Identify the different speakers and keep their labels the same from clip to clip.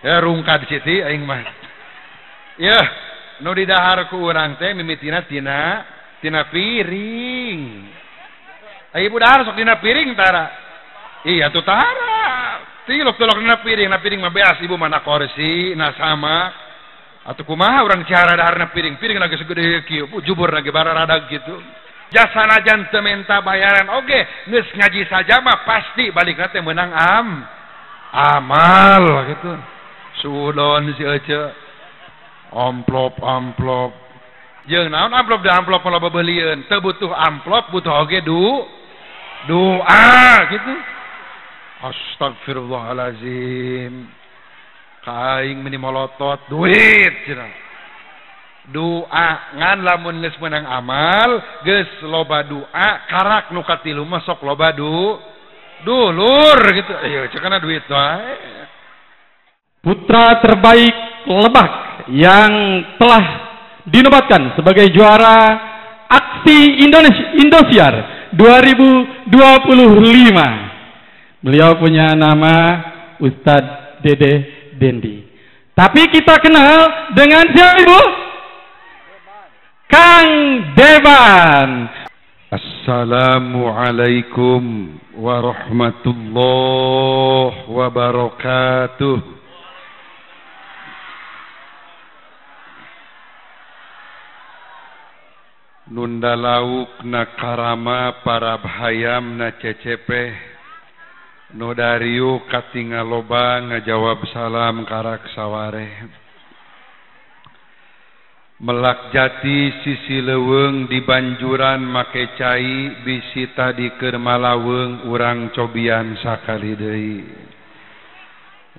Speaker 1: Ya rungkad Siti aing mah. Yeuh, nu didahar ku urang teh mimitina tina piring. Ai ibu dahar sok dina piring tara. Iya tuh tara. Tilok-tilok dina piring, na piring mah beas ibu mana kursi, na sama. Atuh kumaha urang Cihara daharna piring, piring lagi segede kieu, jubur lagi bararadag gitu. Jasanajan teu menta bayaran oge, geus ngaji saja mah pasti balikna teh meunang amal gitu. Sudon si ece amplop amplop. Jeung naon amplop da amplop mah loba beulieun, teu butuh amplop butuh oge doa gitu. Astagfirullahalazim. Kaing meni molotot duit cenah. Doa ngan lamun geus meunang amal geus loba doa karak nu katilu mah sok loba dulur gitu. Ayo cekana duit wae.
Speaker 2: Putra terbaik Lebak yang telah dinobatkan sebagai juara Aksi Indonesia Indosiar 2025. Beliau punya nama Ustadz Dede Dendi. Tapi kita kenal dengan siapa Ibu? Kang Deban.
Speaker 1: Assalamualaikum warahmatullahi wabarakatuh. Nunda lauk na karama para hayam na cecepe nu dariu katingal loba ngajawab salam karak saware. Melak jati sisi leuweung di banjuran make cai bisi tadi keur malaweng urang cobian sakali deui.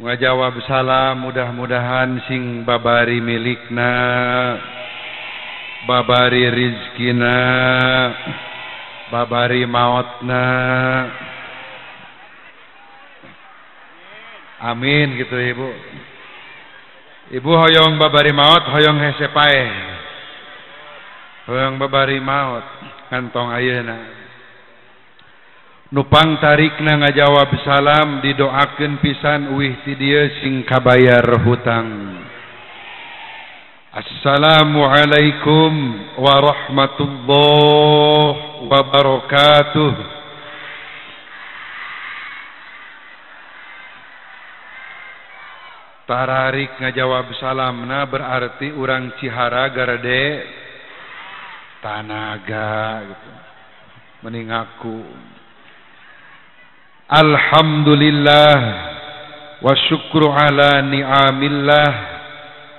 Speaker 1: Ngajawab salam mudah-mudahan sing babari milikna, babari rizkina, babari maotna. Amin gitu ibu. Ibu hoyong babari maot, hoyong hese paeh. Hoyong babari maot kantong ayeuna. Nupang tarikna ngajawab salam didoakeun pisan uih ti dieu sing kabayar hutang. Assalamualaikum warahmatullahi wabarakatuh. Tararik ngajawab salamna berarti urang Cihara garede tanaga gitu. Mending aku. Alhamdulillah wa syukru ala ni'amillah.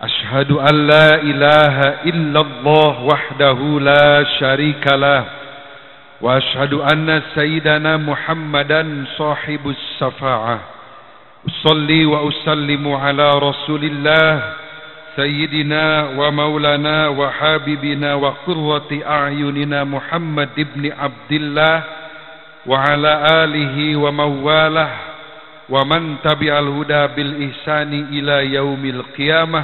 Speaker 1: Ashhadu an la ilaha illallah wahdahu la syarikalah wa ashhadu anna sayyidana Muhammadan sahibus safa'ah. Usalli wa usallimu ala rasulillah sayyidina wa maulana wa habibina wa qurrati a'yunina Muhammad ibn Abdillah wa ala alihi wa mawalah wa man tabi'al huda bil ihsani ila yaumil qiyamah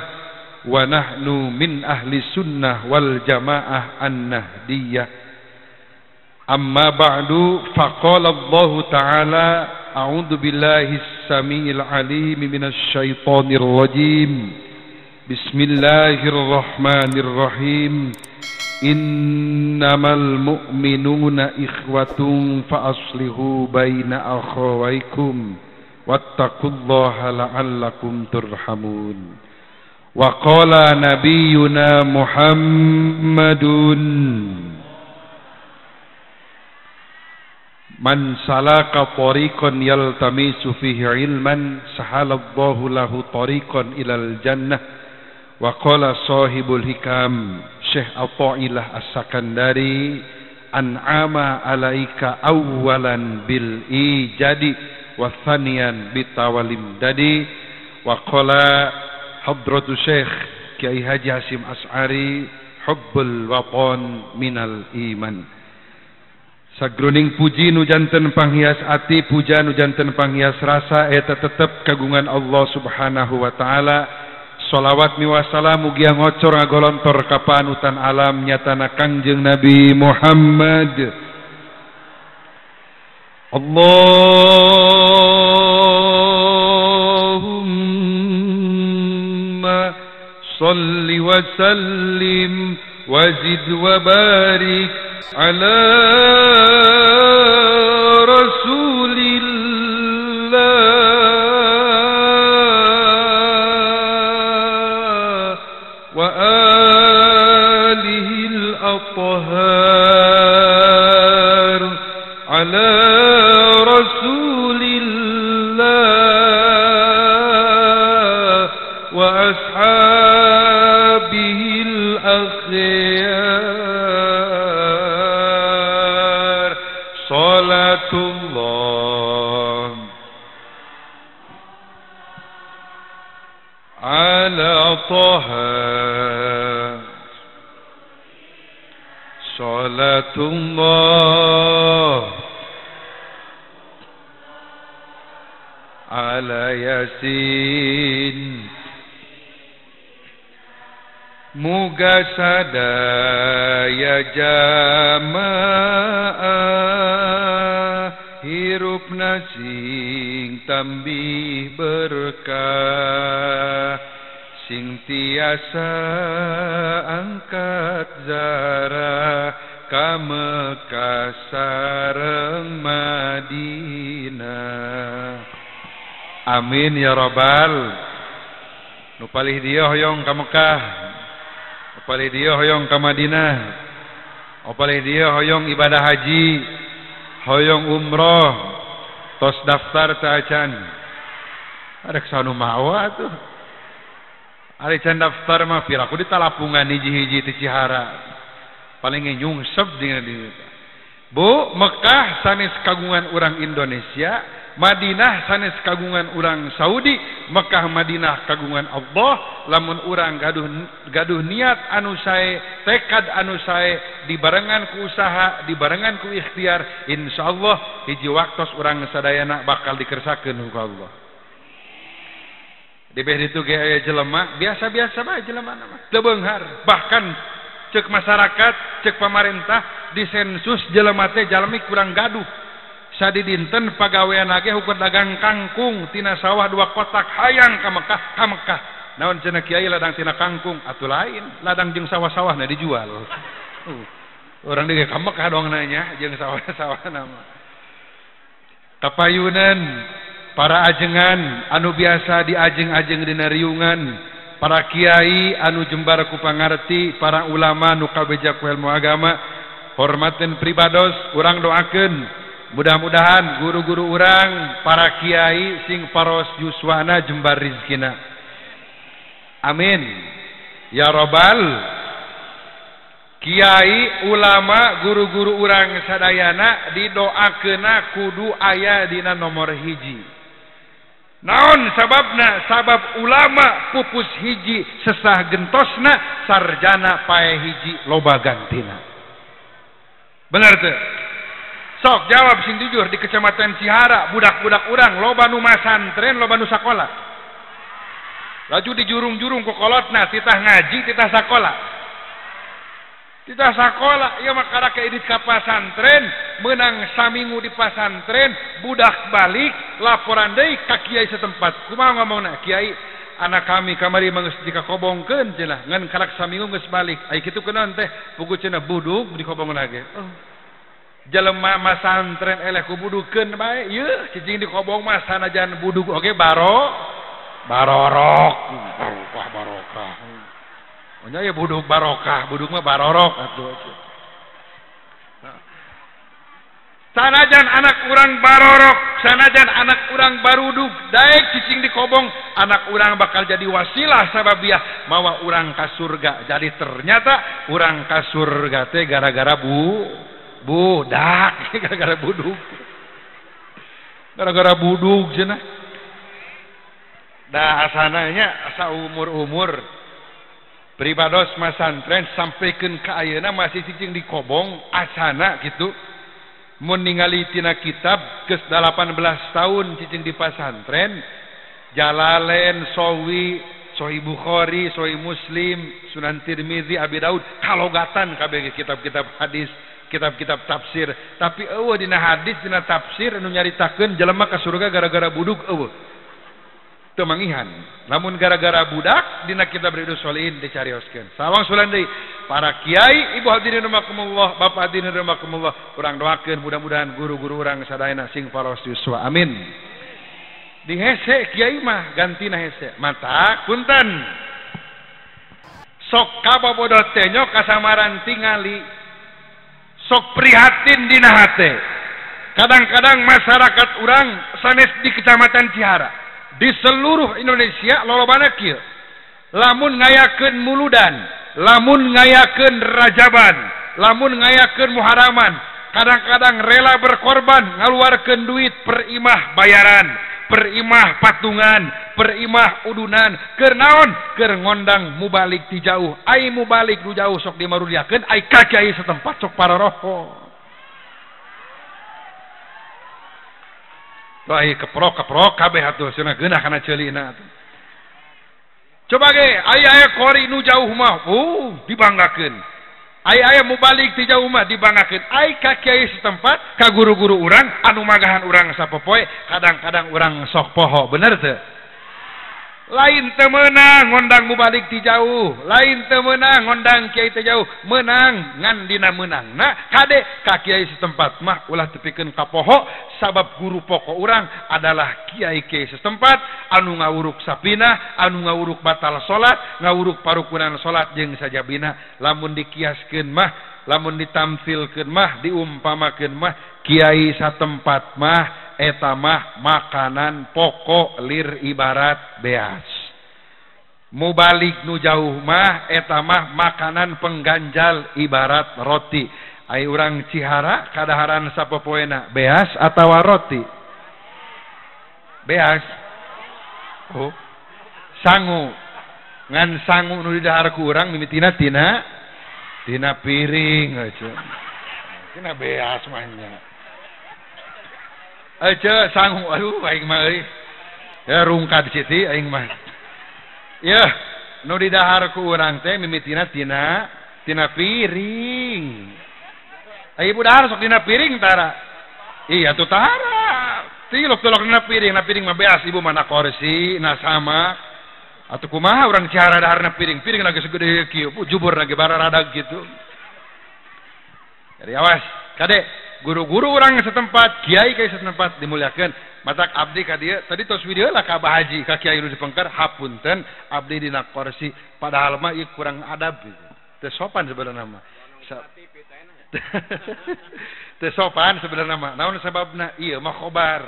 Speaker 1: wa nahnu min ahli sunnah wal jamaah an-nahdiyah. Amma ba'du, faqala Allahu ta'ala a'udzu billahi as-sami'il 'alim minasy syaithanir rajim. Bismillahirrahmanirrahim. Innamal mu'minuna ikhwatun fa aslihu baina akhawaykum wattaqullaha la'allakum turhamun. Wa qala nabiyyuna Muhammadun man salaka tariqan yaltamisu fihi ilman sahalallahu lahu tariqan ilal jannah. Wa qala sahibul hikam Syekh Athaillah As-Sakandari an'ama alaika awalan bil ijadi wa thaniyan bitawalim dadi. Wa qala hadratu Syekh Kiai Haji Hasyim Asy'ari hubbul watan minal iman. Sagruning puji nu janten panghias ati, puja nu janten panghias rasa, eta tetep kagungan Allah Subhanahu wa taala. Sholawat miwasalam mugia ngocor ngagolontor ka panutan alam nyatana Kangjeng Nabi Muhammad. Allahumma صل وسلم وزد وبارك على رسول الله وآله الأطهار على رسول الله وأصحابه الأخيار صلاة الله على طه صلاة الله على Yasin. Muga sadaya jamaah hirup sing tambih berkah, sing tiasa angkat zarah ka Mekah sareng Madinah. Amin ya rabbal. Nu palih dieu hoyong ka Mekah, nu palih dieu hoyong ka Madinah, nu palih dieu hoyong ibadah haji, hoyong umroh, tos daftar teu acan. Arek sanu mawa atuh. Ari can daftar mah piraku ditalapungan hiji-hiji ti Cihara. Paling nyungsep dina dieu. Bu, Mekah sanes kagungan urang Indonesia, Madinah sanes kagungan urang Saudi, Mekah Madinah kagungan Allah. Lamun urang gaduh niat anu sae, tekad anu sae, dibarengan ku usaha, dibarengan ku ikhtiar, insyaallah hiji waktos urang sadayana bakal dikersakeun ku Allah. Di beh ditu ge aya jelema biasa-biasa bae jelema mah, teu beunghar. Bahkan cek masyarakat, cek pamarentah disensus jelema teh jalmi kurang gaduh. Sadidinten pagawean ge ukur dagang kangkung tina sawah 2 kotak hayang ka Mekah, ka Mekah. Naon cenah kiai ladang tina kangkung atuh lain, ladang jeung sawah-sawahna dijual. Urang deui ka Mekah dong nanya jeung sawah-sawahna mah. Kapayunan para ajengan anu biasa diajeng-ajeng dina riungan, para kiai anu jembar ku pangarti, para ulama nu kabeja ku ilmu agama, hormaten pribados urang doakeun mudah-mudahan guru-guru urang, para kiai sing paros yuswana jembar rizkina. Amin ya robbal. Kiai, ulama, guru-guru urang sadayana didoakeuna kudu aya dina nomor hiji. Naon sababna? Sabab ulama pupus hiji sesah gentosna, sarjana pae hiji loba gantina. Bener teu? Sok jawab sing jujur, di kecamatan Cihara budak-budak urang loba nu masantren, loba nu sakola. Laju dijurung-jurung ku kolotna, titah ngaji, titah sakola. Titah sakola, ieu mah karek edit ka pasantren, meunang saminggu di pasantren, budak balik laporan deui ka kiai setempat. Kumaha ngomongna? Kiai, anak kami kamari mah geus dikakobongkeun cenah, ngan karak saminggu geus balik. Ai kitu kunaon teh? Puguh cenah buduk dikobongna ge. Oh. Jelema masantren eleh ku budukeun bae, ieu cicing dikobong mah sanajan buduk oge barorok. Barokah barokah. Nya ya buduk barokah, buduk mah barorok atuh. Sanajan anak urang barorok, sanajan anak urang baruduk, daek cicing dikobong, anak urang bakal jadi wasilah sababiah mawa urang ka surga. Jadi ternyata urang ka surga teh gara-gara budak, gara-gara buduk. Gara-gara buduk cenah. Dah asananya asa umur-umur pribados masantren sampaikan ke ayeuna masih cicing dikobong asana gitu. Mun ningali tina kitab geus 18 tahun cicing di pasantren, Jalalain, Sawi, Sahih Bukhari, Sahih Muslim, Sunan Tirmizi, Abi Daud, kalogatan kabeh kitab-kitab hadis, kitab-kitab tafsir. Tapi eueuh dina hadis, dina tafsir anu nyaritakeun jelema ka surga gara-gara buduk eueuh. Teu mangihan. Lamun gara-gara budak dina kitab Riyadhus Shalihin dicarioskeun. Sawang sulan deui para kiai, ibu hadirin rahimakumullah, bapak hadirin rahimakumullah, urang doakeun mudah-mudahan guru-guru urang sadayana sing paros yuswa. Amin. Di hese kiai mah gantina hese. Mata punten. Sok kabobodoh teh nyok kasamaran tingali. Sok prihatin dina hate. Kadang-kadang masyarakat urang sanes di Kecamatan Cihara, di seluruh Indonesia lolobana kieu. Lamun ngayakeun muludan, lamun ngayakeun rajaban, lamun ngayakeun muharaman, kadang-kadang rela berkorban ngaluarkeun duit per imah bayaran, per imah patungan, per imah udunan, keur naon? Keur ngondang mubalik ti jauh. Ai mubalik nu jauh sok dimarudiakeun, ai ka kiai setempat sok paroroho. Ai keprok-keprok kabeh atuh cenah geunah kana ceulina atuh. Coba ge aya aya qori nu jauh mah, dibanggakeun. Aya aya mubalik ti jauh mah dibanggakeun. Ai ka kiai setempat, ka guru-guru urang anu magahan urang sapopoe, kadang-kadang urang sok poho, bener teu? Lain teu meunang ngondang mubalik ti jauh, lain teu meunang ngondang kiai ti jauh, meunang ngan dina meunangna kade ka kiai setempat mah ulah tepikeun ka poho, sabab guru pokok urang adalah kiai-kiai setempat anu ngawuruk sapina, anu ngawuruk batal salat, ngawuruk parukunan salat jeung sajabina. Lamun dikiaskeun mah, lamun ditamsilkeun mah, diumpamakeun mah, kiai satempat mah eta mah makanan pokok lir ibarat beas. Mubalik nu jauh mah eta mah makanan pengganjal ibarat roti. Ai urang Cihara kadaharan sapopoena beas atawa roti? Beas. Oh. Sangu. Ngan sangu nu didahar ku urang mimitina tina piring aja. Tina beas mah nya. Aja sangu, aduh aing mah euy. Ya rungkad Siti aing mah. Yeuh, nu didahar ku urang teh mimitina tina piring. Ai ibu dahar sok dina piring tara. Iya tuh tara. Tilok-tilok dina piring, na piring mah beas ibu mana korsi, na sama. Atuh kumaha urang Cihara dahar na piring, piring lagi segede kieu, jubur lagi bararadag gitu. Jadi awas, kade guru-guru orang setempat, kiai kiai setempat dimuliakan. Matak abdi ka dieu, tadi tos video lah ka Abah Haji, ka kiai nu dipengker, hapunten abdi dina korsi, padahal mah ieu kurang adab gitu. Teu sopan sebenarnya mah. Teu sopan sebenarnya mah. Naon sababna? Ieu mah khobar.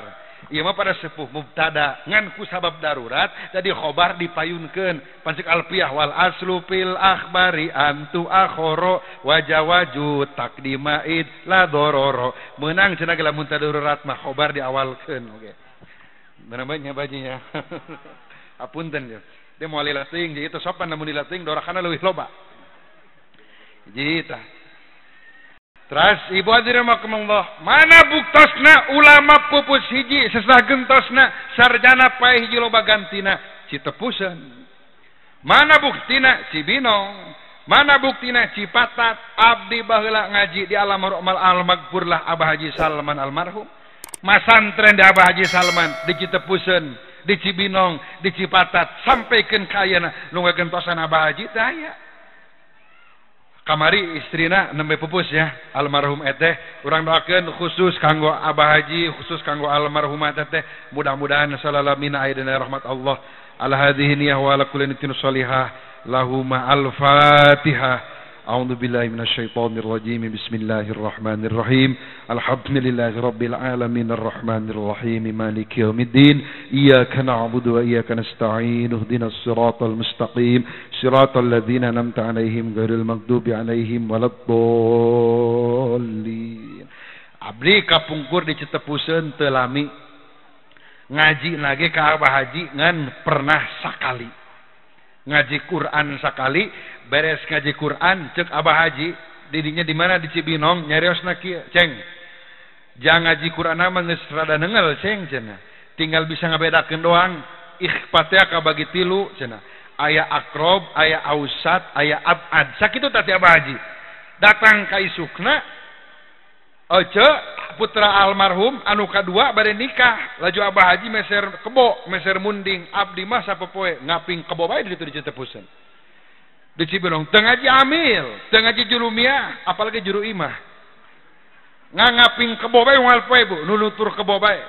Speaker 1: Ieu mah pada sepuh mubtada ngan ku sabab darurat jadi khobar dipayunkeun. Pancik alfiah wal aslu fil akhbari antu akhoro wajawaju takdimaid la dororo. Meunang cenah ge lamun darurat mah khobar diawalkeun. Oke. Bener nya bajinya. Apunten ya. Dia moal lila teuing jadi teu sopan lamun lila teuing dorakana leuwih loba. Jadi tah. Terus ibu hadirin rahimakumullah, mana buktosna ulama pupus hiji sesah gentosna sarjana paeh hiji loba gantina Citepuseun. Mana buktina Cibinong, mana buktina Cipatat. Abdi baheula ngaji di alam al-maghfurlah Abah Haji Salman almarhum. Masantren di Abah Haji Salman di Citepuseun, di Cibinong, di Cipatat sampaikeun ka ayeuna nu ngagentosan Abah Haji teh aya. Kamari istrina nembe pupus ya almarhum eteh, urang doakeun khusus kanggo Abah Haji, khusus kanggo almarhumah teteh, mudah-mudahan salalamina aya dina rahmat Allah. Ala hadhihi niyah wa ala kulli niyatin sholihah lahuma al-Fatihah. A'udzu billahi minasyaitonir rajim. Bismillahirrahmanirrahim. Alhamdulillahi rabbil alamin arrahmanir rahim maliki yaumiddin. Iyyaka na'budu wa iyyaka nasta'in. Ihdinas siratal mustaqim. Siratal ladzina an'amta 'alaihim ghairil maghdubi 'alaihim waladdallin. Abdi kapungkur di Citepuseun teu lami. Ngaji lagi ka Abah Haji ngan pernah sakali. Ngaji Quran sakali, beres ngaji Quran cek Abah Haji didinya di mana di Cibinong nyariosna kieu, ceng. Jangan ngaji Quran mah geus rada nengel ceng cenah. Tinggal bisa ngabedakeun doang. Ikhfa teh kabagi tilu cenah. Aya akrob, aya ausat, aya abad. Sakitu tadi Abah Haji. Datang ka isukna Ece putra almarhum anu kadua bade nikah laju Abah Haji meser kebo meser munding abdi mah sapopoe ngaping kebo bae di ditu di Citepuseun di Cibinong teu ngaji amil teu ngaji jurumiah apalagi juru imah ngangaping kebo bae unggal poe bu nunutur kebo bae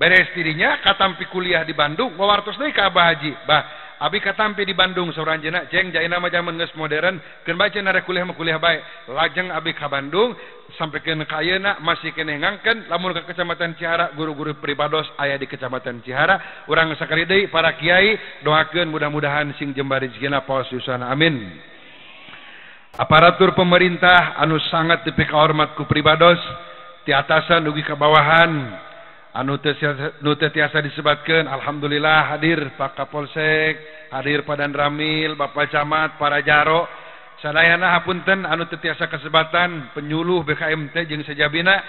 Speaker 1: beres dirinya katampi kuliah di Bandung wawartos deui ka Abah Haji bah abi katampi di Bandung sauranjeuna jeng jaina mah jaman geus modern keun bae cenah rek kuliah mah kuliah bae lajeng abi ka Bandung sampikeun ka ayeuna masih keneh ngangkeun lamun ka Kecamatan Cihara guru-guru pribados aya di Kecamatan Cihara urang sakali deui para kiai doakeun mudah-mudahan sing jembar rezekina paos yusana amin. Aparatur pemerintah anu sangat dipikahormat ku pribados ti atasan dugi ka bawahan anu teu tiasa disebatkeun alhamdulillah hadir Pak Kapolsek hadir Pak Danramil Bapak Camat para jaro sadayana hapunten anu teu tiasa kasebatan penyuluh BKMT jeung sajabina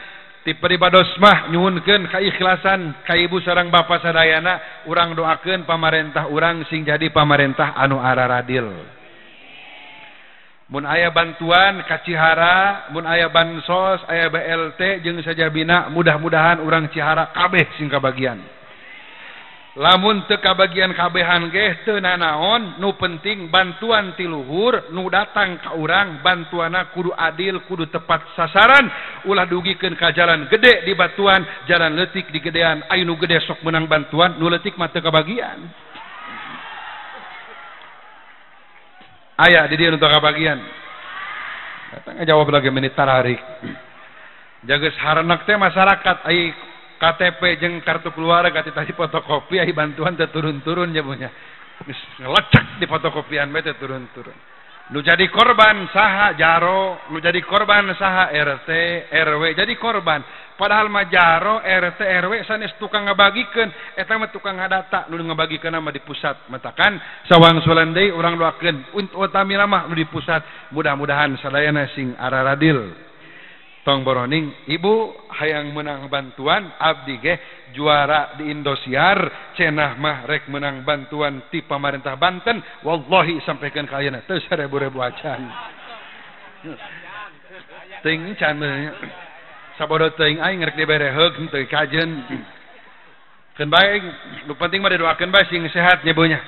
Speaker 1: ti pribados mah nyuhunkeun kaikhlasan ka ibu sareng bapa sadayana urang doakeun pamarentah urang sing jadi pamarentah anu araradil. Mun aya bantuan ka Cihara, mun aya bansos, aya BLT jeung sajabina mudah-mudahan urang Cihara kabeh sing kabagian. Lamun teu kabagian kabehan ge teu nanaon, nu penting bantuan ti luhur nu datang ka urang bantuanna kudu adil, kudu tepat sasaran, ulah dugikeun ka jalan gede di batuan, jalan leutik di gedean, aya nu gede sok menang bantuan, nu leutik mah teu kabagian. Aya di dieu nu kabagian. Datang jawab lagi menit tararik. Jaga harenak teh masyarakat ai KTP jeung kartu keluarga tadi fotokopi ai bantuan teh turun-turun nya. Geus ngelecek di fotokopian bae teh turun-turun. Nu jadi korban saha jaro, nu jadi korban saha RT, RW jadi korban. Padahal mah jaro, RT, RW sanes tukang ngabagikeun, eta mah tukang ngadata nu ngabagikeun mah di pusat. Matakan sawangsulan deui urang doakeun utamina mah nu di pusat, mudah-mudahan sadayana sing araradil. Tong boroning ibu hayang menang bantuan abdi ge juara di Indosiar cenah mah rek menang bantuan ti pamarentah Banten wallahi sampaikan ka ayeuna teu seribu-ribu acan teuing can sabodo teuing aing rek dibere heug teu kajen keun bae nu penting mah didoakeun bae sing sehat nya nya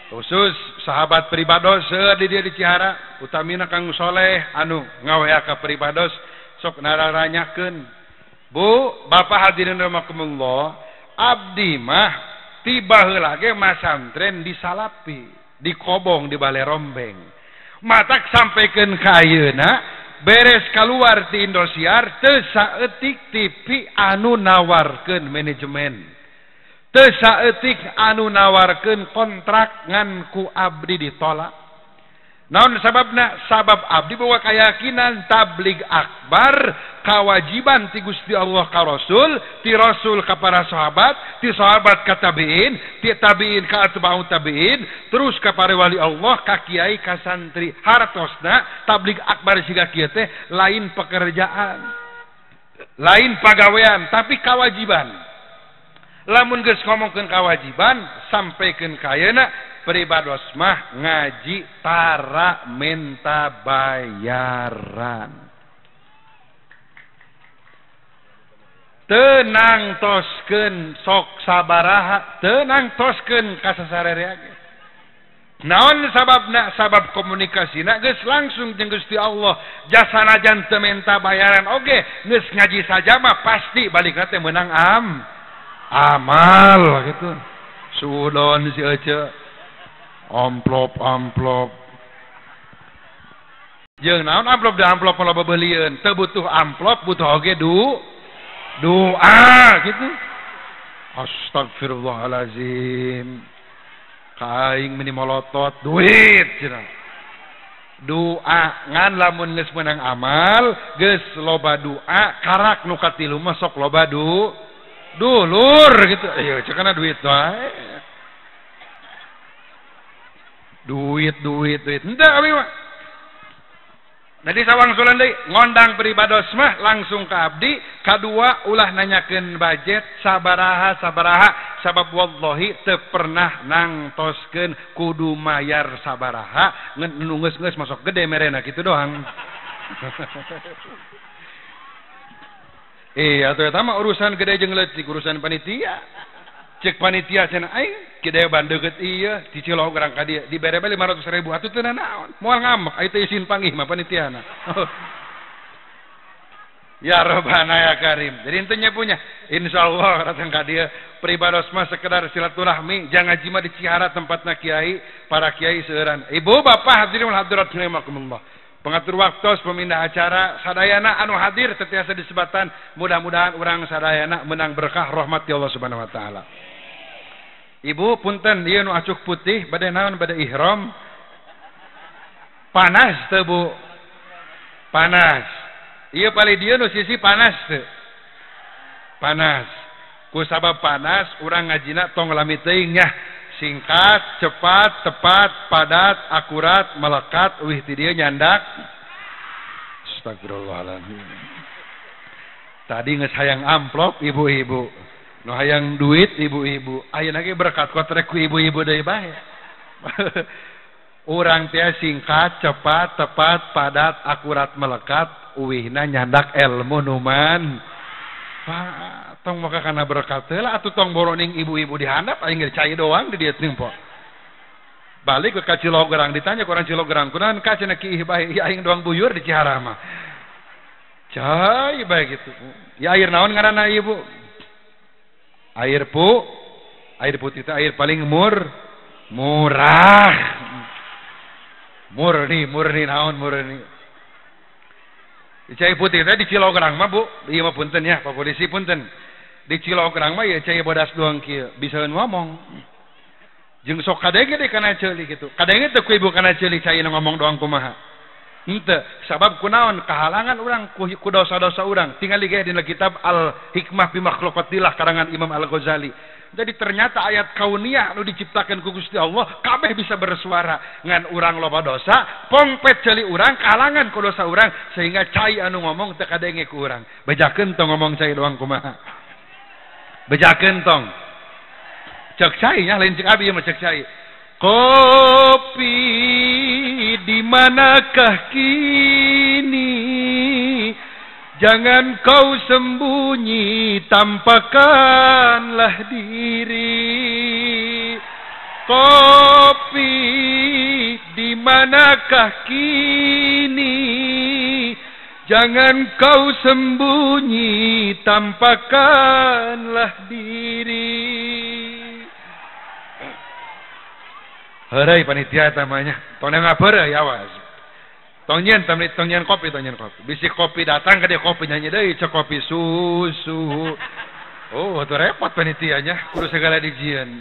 Speaker 1: khusus sahabat pribados seueur di dieu di Cihara utamina Kang Soleh anu ngawea ka pribados sok nararanyakeun Bu Bapak hadirin rahimakumullah abdi mah tiba heula ge masantren di Salapi di Kobong di Bale Rombeng matak sampaikan ka ayeuna beres keluar ti Indosiar teu saeutik TV anu nawarkeun manajemen teu saeutik anu nawarkeun kontrak ngan ku abdi ditolak. Naon sababna? Sabab abdi bawa keyakinan tabligh akbar kewajiban ti Gusti Allah ka Rasul, ti Rasul ka para sahabat, ti sahabat ka tabiin, ti tabiin ka atba'ut tabiin, terus ka para wali Allah, ka kiai, ka santri. Hartosna tabligh akbar siga kieu teh lain pekerjaan, lain pagawean, tapi kewajiban. Lamun geus ngomongkeun kewajiban, sampaikan ka ayeuna pribados mah ngaji tara menta bayaran. Tenang toskeun sok sabaraha, tenang toskeun ka sasararea ge. Naon sababna? Sabab komunikasina geus langsung jeung Gusti Allah. Jasanajan teu menta bayaran oge, geus ngaji saja mah pasti balikna teh meunang amal gitu. Sudon si ece amplop amplop jeung naon amplop da amplop loba beulieun teu butuh amplop butuh oge doa gitu. Astagfirullahalazim ka aing meni molotot duit cenah doa ngan lamun geus meunang amal geus loba doa karak nu katilu mah sok loba dulur gitu. Ayo cekana duit wae. Duit duit duit henteu abi mah. Jadi sawangsulan deui ngondang pribados mah langsung ka abdi. Kadua ulah nanyakeun budget sabaraha sabaraha sabab wallahi teu pernah nangtoskeun kudu mayar sabaraha ngan nu geus-geus masuk gede merena kitu doang. Atuh eta mah urusan gede jeung leutik, urusan panitia. Cek panitia cenah aing gede ban deukeut ieu di Cilograng ka dieu dibere bae 500.000 atuh teu nanaon. Moal ngambek aya teu isin panggih mah panitiana. Ya Robbana ya Karim. Jadi intinya punya insyaallah datang ka dieu pribados mah sekedar silaturahmi, jangan ngaji mah di Cihara tempatna kiai, para kiai seueuran. Ibu bapak hadirin wal hadirat rahimakumullah. Pengatur waktos, pemindah acara, sadayana anu hadir tetiasa disebatan, mudah-mudahan urang sadayana menang berkah rahmat Allah Subhanahu wa taala. Ibu punten ieu nu acuk putih bade naon bade ihram? Panas teu Bu? Panas. Iya paling dia nu sisi panas teu. Panas. Ku sabab panas urang ngajina tong lami teuing nya. Singkat, cepat, tepat, padat, akurat, melekat, wih ti dieu nyandak. Astagfirullahaladzim. Tadi geus hayang amplop ibu-ibu. Nu hayang duit ibu-ibu. Ayeuna ge berkat kotrek ku ibu-ibu deui bae. Urang teh singkat, cepat, tepat, padat, akurat, melekat, uwihna nyandak ilmu numan. Pak, tong maka kana berkat heula atuh tong boroning ibu-ibu di handap aing geus cai doang di dieu teh po. Balik ke Cilograng ditanya ku urang Cilograng, kunaon ka cenah kiih bae aing doang buyur di Cihara mah. Cai bae gitu. Ya air naon ngaranna ibu? Air air putih teh air paling murah. Murni, murni naon murni. Cai putih teh di Cilograng mah Bu, ieu mah punten ya, Pak Polisi punten. Di Cilograng mah ya cai bodas doang kieu, bisa ngomong. Jeung sok kadenge deui kana ceuli kitu. Kadenge teu ku ibu kana ceuli cai ngomong doang kumaha. Henteu, sabab kunaon kahalangan urang ku dosa-dosa urang. Tingali ge dina kitab Al Hikmah fi Makhluqatillah karangan Imam Al-Ghazali. Jadi ternyata ayat kauniyah nu diciptakan ku Gusti Allah kabeh bisa bersuara ngan urang loba dosa, pongpet ceuli urang kahalangan ku dosa urang sehingga cai anu ngomong teu kadenge ku urang. Bejakeun tong ngomong cai doang kumaha. Bejakeun tong. Cek cai nya lain cek abi mah cek cai. Kopi di manakah kini? Jangan kau sembunyi, tampakkanlah diri. Kopi di manakah kini? Jangan kau sembunyi, tampakkanlah diri. Heureuy panitia eta mah nya. Tong ngapeureuy awas. Tong nyen kopi, tong nyen kopi. Bisi kopi datang ke dia kopi nyanyi deui, cek kopi susu. Oh, tuh repot panitianya, kudu segala dijieun.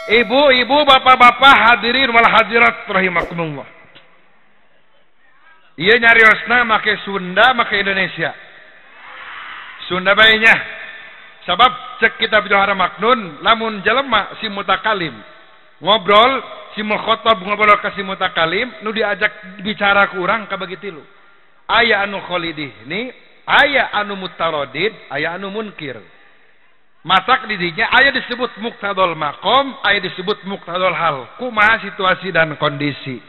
Speaker 1: Ibu-ibu, bapak-bapak, hadirin wal hadirat rahimakumullah. Ieu nyariosna make Sunda, make Indonesia. Sunda bae nya. Sabab cek kitab Jauhar Maknun, lamun jelema si mutakalim ngobrol, si mukhotob ngobrol ka si mutakalim, nu diajak bicara ku urang kabagi tilu. Aya anu kholidih ni, aya anu mutarodid, aya anu munkir. Matak didinya aya disebut muktadol makom, aya disebut muktadol hal. Kumaha situasi dan kondisi.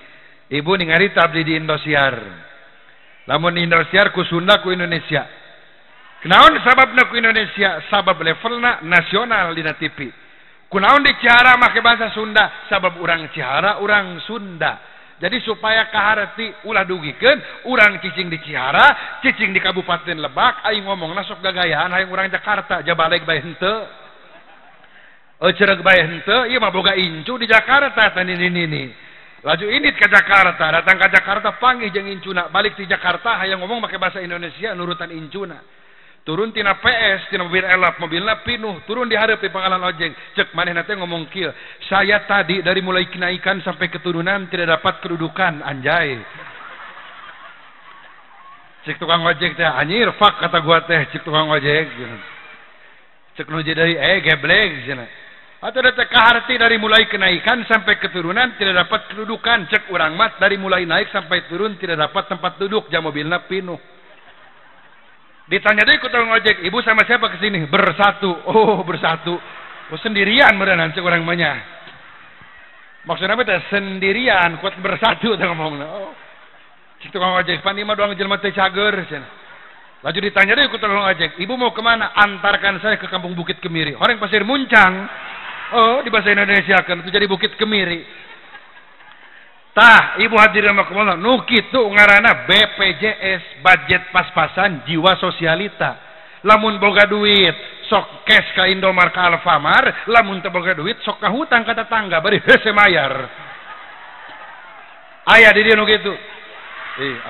Speaker 1: Ibu ningali tabdi di Indosiar. Lamun Indosiar ku Sunda ku Indonesia. Kunaon sababna ku Indonesia? Sabab levelna nasional dina TV. Kunaon di Cihara make bahasa Sunda? Sabab urang Cihara, urang Sunda. Jadi supaya kaharti ulah dugikeun, urang cicing di Cihara, cicing di Kabupaten Lebak, aing ngomongna sok gagayaan hayang urang Jakarta, jabalek bae henteu. Euceureuh bae henteu, ieu mah boga incu di Jakarta tah nini-nini. Laju indit ke Jakarta, datang ke Jakarta panggih jeung incuna, balik di Jakarta hayang ngomong make bahasa Indonesia nurutan incuna. Turun tina PS, tina mobil elap, mobilna pinuh, turun di hareup di pangkalan ojek. Cek manehna teh ngomong kieu, saya tadi dari mulai kenaikan sampai keturunan tidak dapat kedudukan, anjay. Cek tukang ojek teh, anjir, fuck kata gua teh, cek tukang ojek. Cek nu deui, geblek cenah. Atau teh kaharti dari mulai kenaikan sampai keturunan tidak dapat kedudukan, cek urang mah dari mulai naik sampai turun tidak dapat tempat duduk, jam mobilna pinuh. Ditanya deh ku tukang ojek, ibu sama siapa kesini? Bersatu. Oh, bersatu. Oh, sendirian meureun cek urang mah nya. Maksudna teh sendirian, kuat bersatu teh ngomongna. Oh. Cek tukang ojek, pan ieu mah doang jelema teh cager cenah. Laju ditanya deh ku tukang ojek, ibu mau kemana? Antarkan saya ke kampung Bukit Kemiri. Orang Pasir Muncang. Oh, di bahasa Indonesia kan itu jadi Bukit Kemiri. Tah, ibu hadirin rahimakumullah, nu kitu ngaranna BPJS, budget pas-pasan jiwa sosialita. Lamun boga duit, sok cash ka Indomart ka Alfamart, lamun teu boga duit sok ka hutang ka tetangga bari hese mayar. Aya di dieu nu kitu.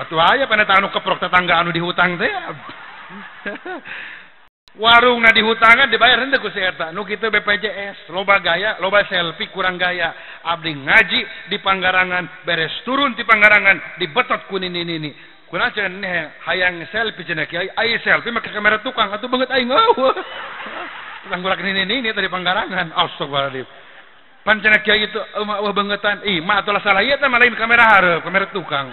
Speaker 1: Atuh aya paneta anu keprok tetangga anu dihutang teh. Warungna dihutangan dibayar henteu ku si eta. Nu kitu BPJS, loba gaya, loba selfie kurang gaya. Abdi ngaji di Panggarangan, beres turun di Panggarangan, dibetot ku nini-nini. Kunaon cenah hayang selfie cenah kiai, ai selfie make kamera tukang atuh beungeut aing eueuh. Tukang gurak nini-nini tadi Panggarangan. Astagfirullahaladzim. Pan cenah kiai itu eueuh beungetan. Ih, mah atuh salah ieu teh mah lain kamera hareup, kamera tukang.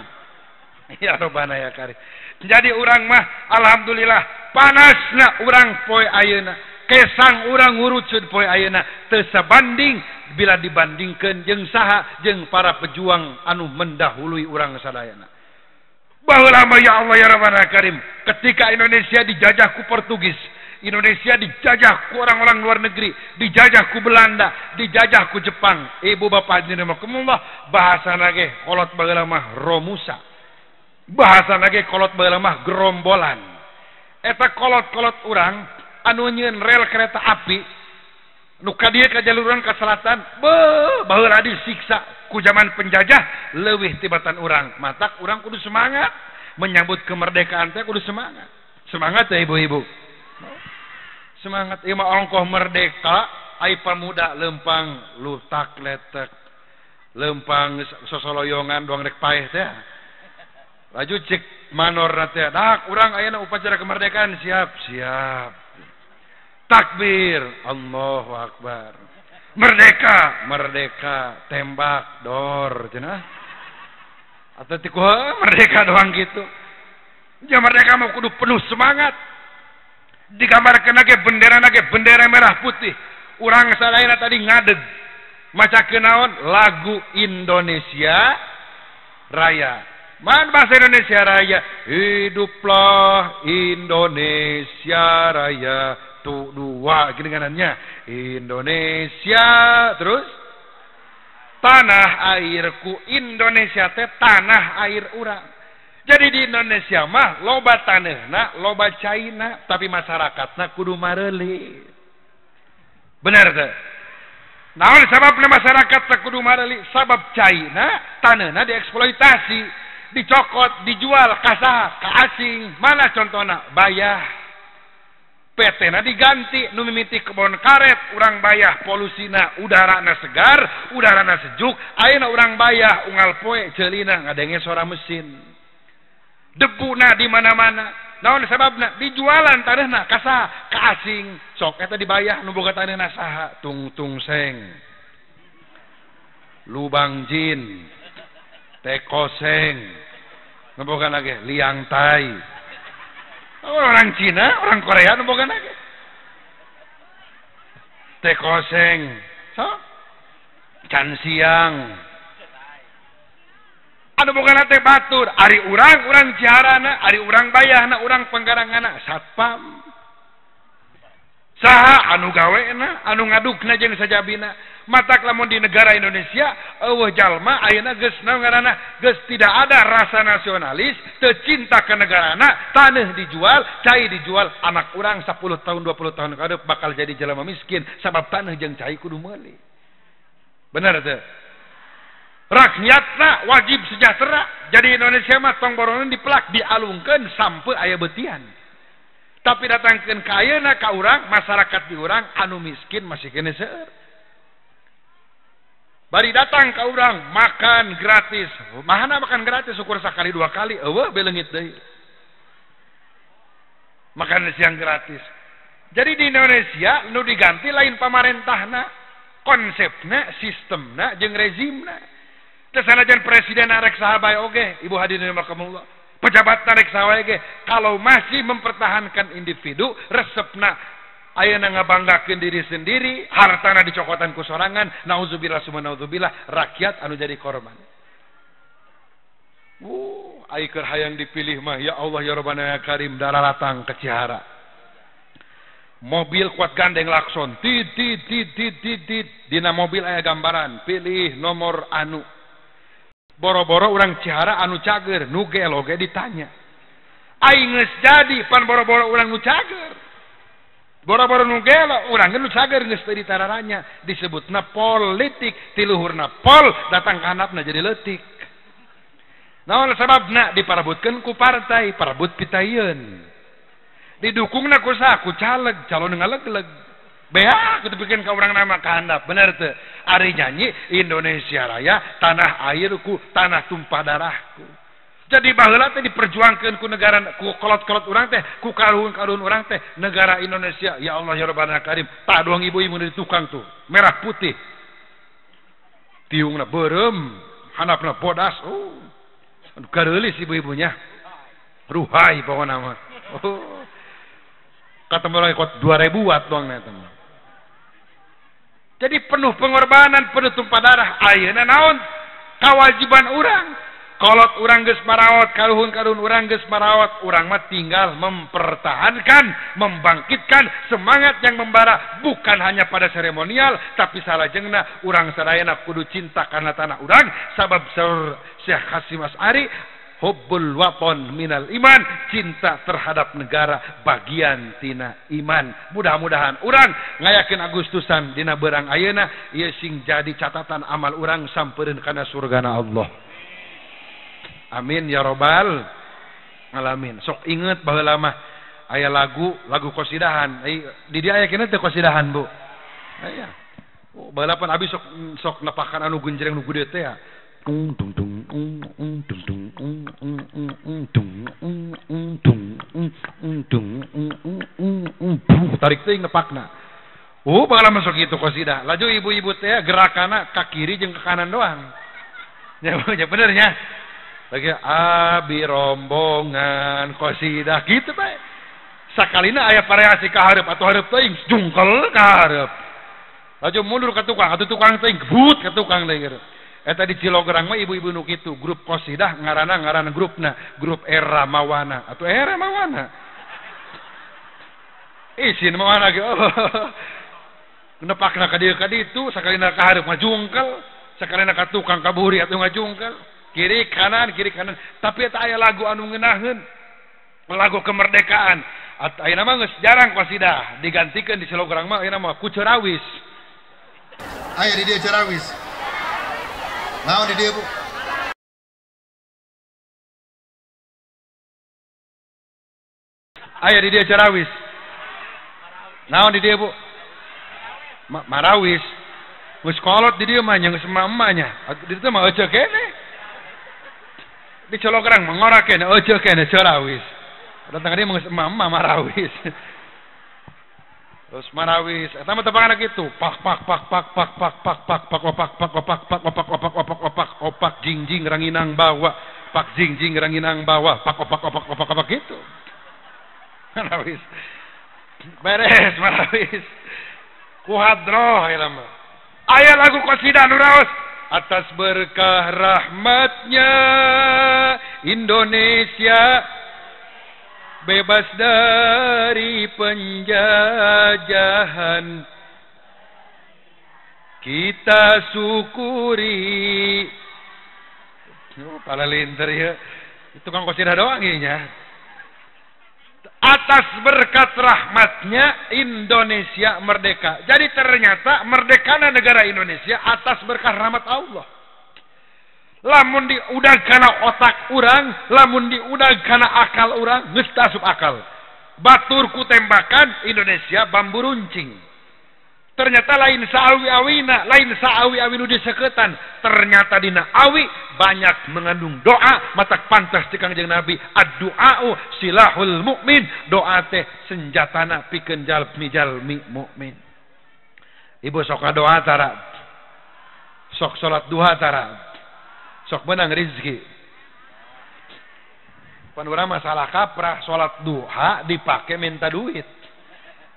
Speaker 1: Ya Robbana ya Karim. Jadi urang mah alhamdulillah panasna urang poe ayeuna, kesang urang ngurucud poe ayeuna teu sabanding bila dibandingkeun jeung saha, jeung para pejuang anu mendahului urang sadayana. Baheula mah ya Allah ya Rabbana Karim, ketika Indonesia dijajah ku Portugis, Indonesia dijajah ku orang-orang luar negeri, dijajah ku Belanda, dijajah ku Jepang. Ibu bapak hadirin rahimakumullah, bahasana ge kolot baheula mah Romusa. Bahasa lagi kolot baheula mah gerombolan. Eta kolot-kolot urang anu nyieun rel kereta api nu ka dieu ka jaluran ka selatan, beuh baheula disiksa ku zaman penjajah leuwih tibatan urang. Matak urang kudu semangat menyambut kemerdekaan teh kudu semangat. Semangat ya ibu-ibu. Semangat ieu mah ongkoh merdeka ai pamuda lempang lutak letek. Lempang sosoloyongan doang rek paeh teh. Laju cek manor teh, dak urang ayeuna upacara kemerdekaan siap, siap. Takbir, Allahu Akbar. Merdeka, merdeka, tembak, dor, cenah. Atau tiku merdeka doang gitu. Ya merdeka mah kudu penuh semangat. Digambarkeun lagi bendera lagi bendera merah putih. Urang sadayana tadi ngadeg. Macakeun naon? Lagu Indonesia Raya. Man bahasa Indonesia Raya, hiduplah Indonesia Raya. Tuh dua gini kanannya Indonesia terus tanah airku. Indonesia teh tanah air urang. Jadi di Indonesia mah loba taneuhna, loba caina, tapi masyarakatna kudu mareuli. Bener teh? Naon sababna masyarakat teh kudu mareuli? Sabab caina taneuhna dieksploitasi, dicokot, dijual ka saha? Ka asing. Mana contohna? Bayah. PT na diganti nu mimiti kebon karet urang bayah polusina, udarana segar, udarana sejuk, ayeuna urang bayah unggal poe ceulina ngadenge suara mesin. Debuna di mana-mana. Naon sababna? Dijualan tanahna ka saha? Ka asing. Sok eta dibayah nu boga tanahna saha? Tungtung seng. Lubang jin. Tekoseng. Nu boga lagi liang tai. Orang Cina, orang Korea nu boga lagi. Tekoseng. So? Can siang. Anu boga teh batur, ari urang urang Ciharana, ari urang Bayahna, urang Panggaranganna, satpam. Saha anu gawena, anu ngadukna jeung sajabina. Matak lamun di negara Indonesia eueuh jalma ayeuna geus naon ngaranna, geus tidak ada rasa nasionalis, teu cinta ka negarana, taneuh dijual, cai dijual, anak urang 10 tahun 20 tahun ka hareup bakal jadi jelema miskin sabab taneuh jeung cai kudu meuli. Bener teu? Rakyatna wajib sejahtera. Jadi Indonesia mah tong boronan dipelak, dialungkeun sampai aya betian. Tapi datangkeun ka ayeuna ka urang, masyarakat di urang anu miskin masih kene seueur. Bari datang ka urang makan gratis. Mahana makan gratis ukur sakali dua kali eueuh beleungit deui. Makan siang gratis. Jadi di Indonesia nu diganti lain pamarentahna, konsepna, sistemna jeung rezimna. Sanajan presiden arek saha bae oge, ibu hadirin rahimakumullah. Pejabat arek saha bae oge, kalau masih mempertahankan individu, resepna ayeuna ngabanggakeun diri sendiri, hartana dicokotan ku sorangan, nauzubillah summa nauzubillah, rakyat anu jadi korban. Ai keur hayang dipilih mah ya Allah ya Rabbana ya Karim dararatang ke Cihara. Mobil kuat gandeng lakson tit tit tit tit tit tit dina mobil aya gambaran pilih nomor anu. Boro-boro urang Cihara anu cager nu gelo ge ditanya. Aing geus jadi pan boro-boro urang nu cager. Boro-boro nu gelo urang ge nu cager geus teu ditararanya disebutna politik tiluhurna pol datang ka handapna jadi leutik. Naon sababna diparabutkeun ku partai, parabut pitayeun. Didukungna ku saha? Ku caleg, calon ngalegleg. Beak dipikeun ka urang nama ka handap, bener teu? Ari nyanyi Indonesia Raya, tanah airku, tanah tumpah darahku. Jadi baheula teh diperjuangkeun ku negara, ku kolot-kolot urang teh, ku karuhun-karuhun urang teh, negara Indonesia, ya Allah ya Rabbana Karim, tak doang ibu-ibu di tukang tuh, merah putih. Tiungna beureum, handapna bodas. Oh. Gareulis ibu-ibunya. Ruhai pokona mah. Oh. Kata orang ikut 2000 watt doang eta mah. Jadi penuh pengorbanan, penuh tumpah darah. Ayeuna naon? Kewajiban urang. Kolot urang geus marawat, karuhun-karuhun urang geus marawat, urang mah tinggal mempertahankan, membangkitkan semangat yang membara bukan hanya pada seremonial tapi salajengna urang sadayana kudu cinta kana tanah urang sabab saur Syekh Hasyim Asy'ari hubbul waton minal iman, cinta terhadap negara bagian tina iman. Mudah-mudahan urang ngayakeun Agustusan dina berang ayeuna ieu sing jadi catatan amal urang sampereun kana surgana Allah. Amin ya robbal alamin. Sok inget baheula mah aya lagu lagu qasidahan. Di dieu aya keneh teh qasidahan, Bu. Aya. Oh, baheula pan abi sok sok nepakan anu genjreng nu gede teh ya. Tung tung tung tung tung tung tung tung tung tung tung tarik teh nepakna. Oh, baheula mah sok kitu qasidah. Laju ibu-ibu teh gerakanna ka kiri jeung ka kanan doang. Ya, bener nya. Lagi abi rombongan qasidah gitu bae. Sakalina aya variasi ka hareup atuh hareup teuing jungkel ka hareup. Laju mundur ka tukang atuh tukang teuing gebut ka tukang deui gitu. Eta di Cilograng mah ibu-ibu nu kitu grup qasidah ngaranna ngaran grupna, grup Era Mawana atuh Era Mawana. Isin mawana ge. Oh. Nepakna ka dieu ka ditu sakalina ka hareup mah jungkel, sakalina ka tukang ka buri atuh ngajungkel. Kiri kanan tapi eta aya lagu anu ngeunaheun lagu kemerdekaan ayeuna mah geus jarang qasidah digantikeun di Cilograng mah ayeuna mah ku cerawis.
Speaker 3: Aya di dieu cerawis. Naon di dieu, Bu?
Speaker 1: Aya di dieu cerawis. Naon di dieu, Bu? Marawis. Geus kolot di dieu mah nya geus emak-emak nya. Di dieu mah euceuh keneh. Di Cilograng mengora kene euceuh kene cerawis. Datang dia mah emak-emak marawis. Terus marawis eta mah tepangan kitu. Pak pak pak pak pak pak pak pak pak opak pak opak pak opak opak opak opak opak jing jing ranginang bawa. Pak jing jing ranginang bawa. Pak opak opak opak opak gitu. Marawis. Beres marawis. Ku hadroh eta mah. Aya lagu qasidah nu raos. Atas berkah rahmatnya Indonesia bebas dari penjajahan. Kita syukuri. Oh, pala linter ya. Itu kan qasidah doang nya. Atas berkat rahmatnya Indonesia merdeka. Jadi ternyata merdekana negara Indonesia atas berkah rahmat Allah. Lamun diudag kana otak urang, lamun diudag kana akal urang, geus teu asup akal. Batur ku tembakan Indonesia bambu runcing. Ternyata lain saawi-awina, lain saawi-awi nu diseketan. Ternyata dina awi banyak mengandung doa, matak pantas ti Kangjeng Nabi, ad-du'au silahul mukmin, doa teh senjatana pikeun jalmi-jalmi mukmin. Ibu sok doa tara. Sok salat duha tara. Sok menang rezeki. Pan urang masalah kaprah salat duha dipake minta duit.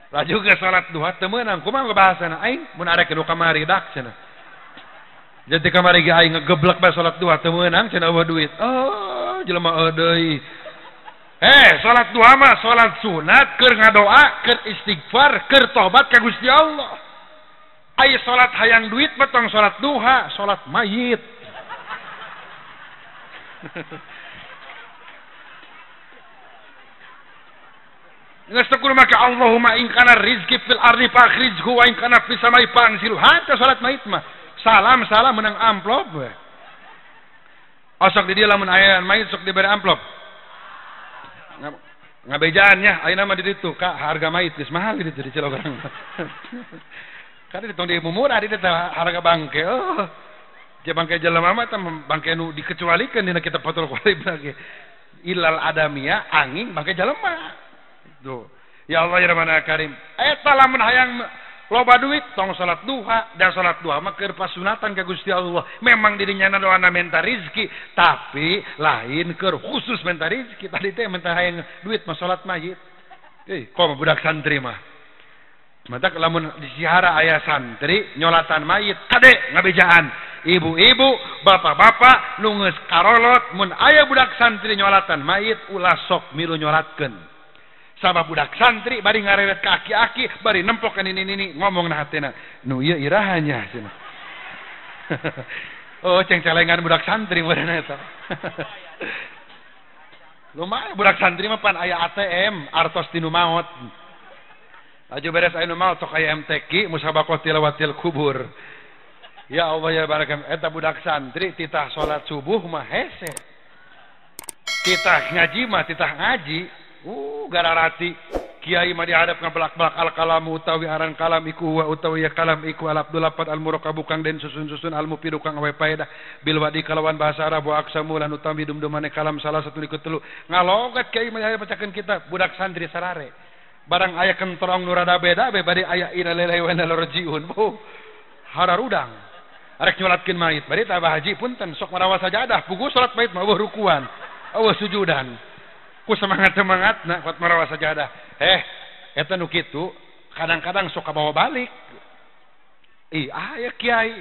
Speaker 1: Laju ke salat duha teu meunang, kumaha bahasana aing mun arek nu kamari dak cenah. Jadi kamari ge aing ngegeblek bae salat duha teu meunang cenah eueuh duit. Oh, jelema deui. Salat duha mah salat sunat keur ngadoa, keur istighfar, keur tobat ka Gusti Allah. Ai salat hayang duit mah tong salat duha, salat mayit. Geus teu kudu make Allahumma in kana rizqi fil ardi fakhrijhu wa in kana fis samai fangsilhu. Henteu salat mayit mah. Salam-salam menang amplop we. Osok di dieu lamun aya mayit sok dibere amplop. Ngabejaan nya ayeuna mah di ditu ka harga mayit geus mahal di ditu di Cilograng. Karena ditong di murah di ditu harga bangke. Oh. Ja bangke jelema mah teh bangke nu dikecualikeun dina kitab Fathul Qorib lagi. Ilal adamia angin bangke jelema. Tuh. Ya Allah ya Rabbana Karim. Eta lamun hayang loba duit tong salat duha, dan salat duha mah keur pasunatan ka Gusti Allah. Memang dirinya doana menta rizki, tapi lain keur khusus menta rizki. Tadi teh menta hayang duit mah salat mayit. Kok budak santri mah. Matak lamun disihara aya santri nyolatan mayit kade ngabejaan. Ibu-ibu, bapak-bapak nu geus karolot mun aya budak santri nyolatan mayit ulah sok milu nyolatkeun. Sabab budak santri bari ngareret ka aki-aki bari nempok kan ini ngomong na hatena nu ieu irahanya cenah. Oh ceng-celengan budak santri meureun eta. Lumayan budak santri mah pan aya ATM artos tinu maot. Laju beres aya nu maot sok aya MTQ musabaqah tilawatil kubur. Ya Allah ya barakam eta budak santri titah salat subuh mah hese. Titah ngaji mah titah ngaji. Gararati kiai mah dihadap ngabelak-belak al kalamu utawi aran kalam iku wa utawi ya kalam iku al abdul lapat al murakabu kang den susun-susun al mufidu kang awe paedah bil wadi kalawan bahasa Arab wa aksamu lan utawi dum-dumane kalam salah satu iku telu ngalogat kiai mah bacakeun kitab budak santri sarare barang aya kentrong nu rada beda be bari aya innalillahi wa inna ilaihi rajiun. Oh, hararudang arek nyolatkeun mayit bari tah Abah Haji punten sok marawa sajadah puguh salat mayit mah eueuh rukuan eueuh sujudan ku semangat-semangat nah kuat marawa sajadah. Eta nu kitu kadang-kadang sok kabawa balik. Ih, aya kiai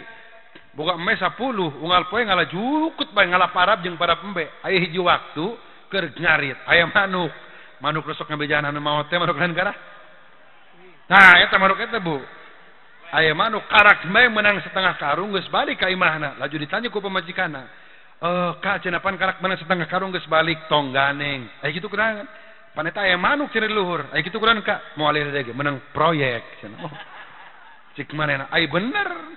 Speaker 1: boga embe 10 unggal poe ngalajukut bae ngalap Arab jeung para embe. Aya hiji waktu keur nyarit aya manuk. Manuk sok ngabejaan anu maot teh manuk lain karah. Nah, eta manuk eta Bu. Aya manuk karak bae menang setengah karung geus balik ka imahna. Laju ditanya ku pamajikanna. Kak cenah pan karak menang setengah karung geus balik tong ganeng. Aya kitu kurangan. Pan eta aya manuk cenah luhur. Aya kitu kurangan kak moal deui menang proyek cenah. Oh. Cik manehna ai bener.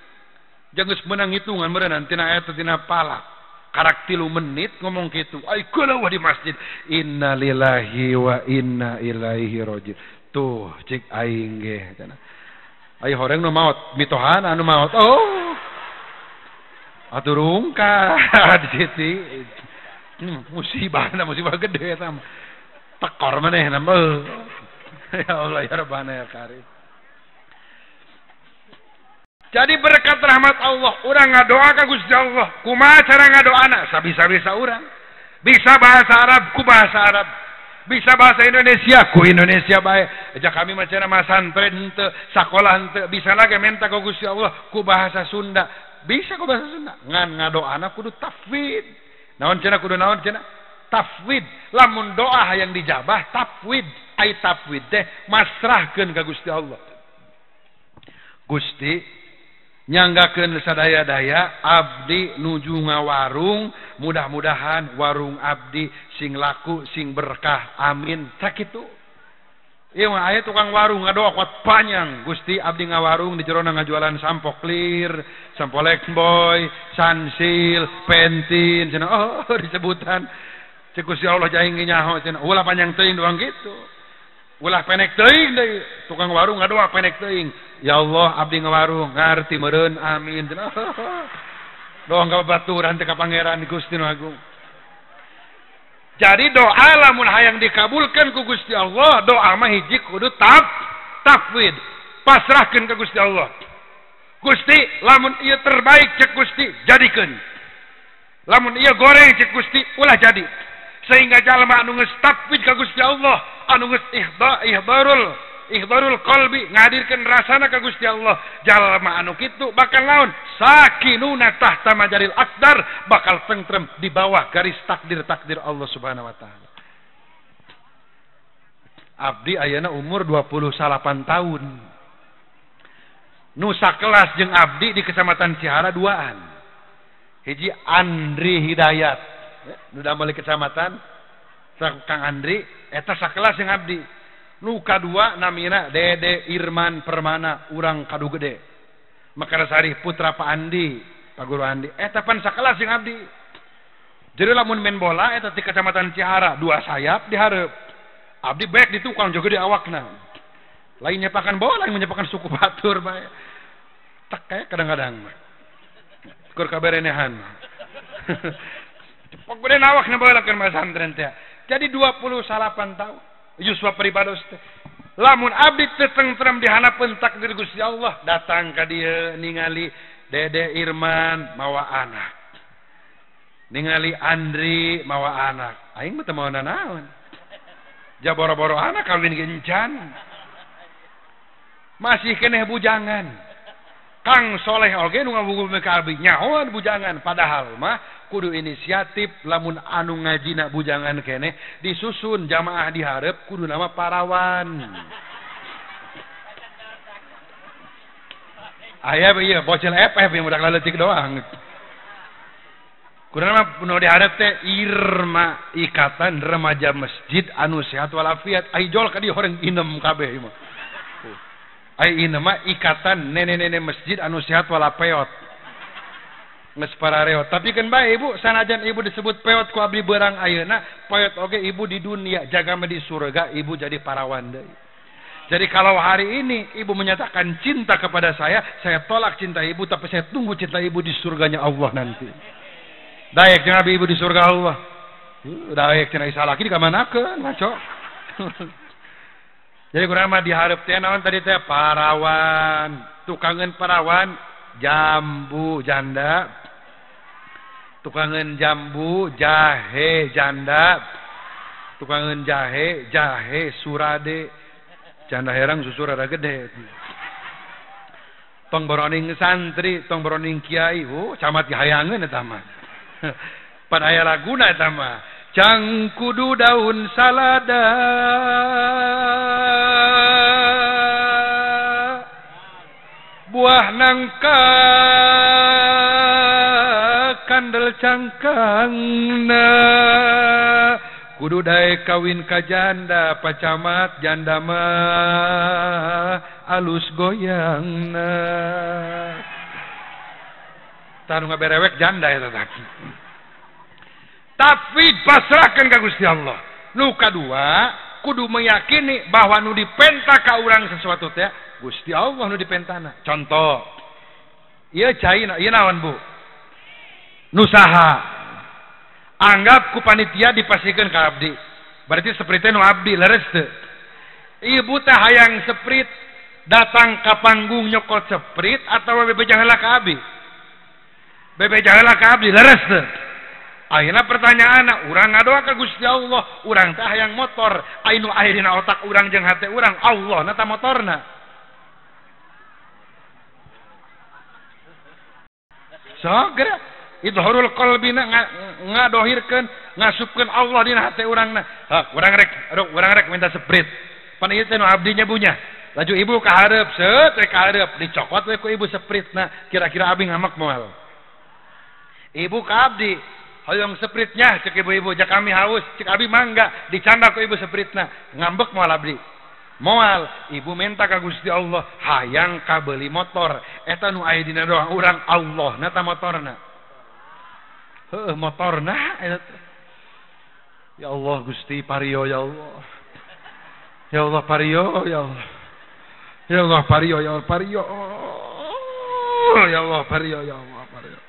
Speaker 1: Jeung geus menang hitungan meureunnan tina eta tina palak. Karak 3 menit ngomong kitu. Ai keuleuh di masjid. Innalillahi wa inna ilaihi rajiun. Tuh cik aing ge cenah. Ai horeng nu maot mitohan anu maot. Oh. Atuh rungkad Siti. Musibah na musibah gede eta mah. Tekor manehna mah. Ya Allah ya Rabbana ya Karim. Jadi berkat rahmat Allah, urang ngadoa ka Gusti Allah. Kumaha cara ngadoana? Sabisa-bisa urang. Bisa bahasa Arab ku bahasa Arab. Bisa bahasa Indonesia ku Indonesia bae. Aja kami mah cenah mah santren henteu, sakolah henteu, bisa lagi menta ka Gusti Allah ku bahasa Sunda. Bisa ku bahasa Sunda. Ngan ngadoana kudu tafwid. Naon cenah kudu naon cenah? Tafwid. Lamun doa hayang dijabah tafwid. Ai tafwid teh masrahkeun ka Gusti Allah. Gusti nyanggakeun sadaya-daya abdi nuju ngawarung, mudah-mudahan warung abdi sing laku sing berkah, amin. Sakitu. Ieu mah aya tukang warung ngadoa kuat panjang, Gusti abdi ngawarung di jerona ngajualan sampo clear, sampo Lexboy, Sunsilk, Pentin cenah. Oh, disebutan. Cek Gusti Allah jaing nyaho cenah. Ulah panjang teuing doang kitu. Ulah penek teuing deui. Tukang warung ngadoa penek teuing. Ya Allah abdi ngawarung ngarti meureun amin. Doang ka babaturan teh ka Pangeran Gusti Nu Agung. Jadi doa lamun hayang dikabulkeun ku Gusti Allah, doa mah hiji kudu tafwid. Pasrahkeun ka Gusti Allah. Gusti lamun ieu terbaik cek Gusti jadikeun. Lamun ieu goreng cek Gusti ulah jadi. Sehingga jalma anu geus tafwid ka Gusti Allah, anu geus ihdarul Ikhbarul qalbi ngadirkeun rasana ka Gusti Allah. Jalma anu kitu bakal naon? Sakinuna tahta majaril aqdar, bakal tentrem di bawah garis takdir-takdir Allah Subhanahu wa taala. Abdi ayeuna umur 28 tahun. Nu sakelas jeung abdi di Kecamatan Cihara duaan. Hiji Andri Hidayat. Nu damel kecamatan Kang Andri eta sakelas jeung abdi. Nu kadua namina Dede Irman Permana urang Kadu Gede. Mekarsari putra Pak Andi, Pak Guru Andi eta pan sakelas jeung abdi. Jadi lamun main bola eta di Kecamatan Cihara dua sayap dihareup. Abdi baik di tukang jaga di awakna. Lain nyepakan bola, lain menyepakan suku batur bae. Tak kayak kadang-kadang. Kur kaberenehan. Cepok gede awakna bola keur masantren teh. Jadi 28 tahun yuswa pribados teh. Lamun abdi teu tentrem di hanapeun takdir Gusti Allah, datang ka dieu ningali Dede Irman mawa anak. Ningali Andri mawa anak. Aing mah teu mawa nanaon. Jaboro-boro anak kawin gencan. Masih keneh bujangan. Kang Soleh oge nu ngawugu ka abdi nyahoan bujangan, padahal mah kudu inisiatif lamun anu ngajina bujangan keneh disusun jamaah dihareup kudu nama parawan. Aya ieu bocil FF yang budak leutik doang. Kudu nama nu dihareup teh Irma, Ikatan Remaja Masjid anu Sehat Walafiat. Ai jol ka dieu horeng inem kabeh ieu mah. Ai ieu mah ikatan nenek-nenek masjid anu sehat wala peot. Geus parareot. Tapi kan bae ibu, sanajan ibu disebut peot ku abdi beurang ayeuna, peot oge ibu di dunia, jaga mah di surga ibu jadi parawan deui. Jadi kalau hari ini ibu menyatakan cinta kepada saya tolak cinta ibu, tapi saya tunggu cinta ibu di surganya Allah nanti. Daek cenah ibu di surga Allah. Daek cenah salaki dikamanakeun ngaco. Jadi kurang mah dihareup teh naon tadi teh parawan, tukangeun parawan jambu janda, tukangeun jambu jahe janda, tukangeun jahe jahe surade, janda herang susu rada gede. Tong boroning santri, tong boroning kiai, oh camat hayangeun eta mah. Pan aya laguna eta mah. Cang kudu daun salada, buah nangka kandel cangkangna, kudu daek kawin ka janda pacamat janda mah alus goyangna. Tah nu ngaberewek janda eta tah. Tapi pasrahkan ka Gusti Allah. Nu kadua kudu meyakini bahwa nu dipenta ka urang sesuatu teh Gusti Allah nu dipentana. Contoh, ieu cai ieu naon Bu? Nu saha? Anggap ku panitia dipasikeun ka abdi. Berarti sprite nu abdi leres teu? Ibu teh hayang sprite datang ka panggung nyokot sprite atawa bebeja heula ka abdi? Bebeja heula ka abdi leres teu? Ayeuna pertanyaanna urang ngadoa ka Gusti Allah, urang teh hayang motor, anu aya dina otak urang jeung hate urang, Allah na ta motorna. Sok geura idharul qalbina ngadohirkeun, ngasupkeun Allah dina hate urangna. Hah, urang rek, aduh urang rek minta sprite. Pan ieu teh nu abdinya bunya. Laju ibu ka hareup, seut rek ka hareup, dicokot we ku ibu sprite-na, kira-kira abdi ngamek moal. Ibu ka abdi hoyong sepritnya cek ibu-ibu, jak kami haus, cek abi mangga, dicanda ku ibu sepritna, ngambek moal abdi. Moal, ibu minta ka Gusti Allah, hayang kabeli motor, eta nu aya dina doa urang Allah na ta motorna. Heuh motorna eta. Ya Allah Gusti pario ya Allah. Ya Allah pario ya Allah. Ya Allah pario ya Allah pario. Ya Allah pario ya Allah pario.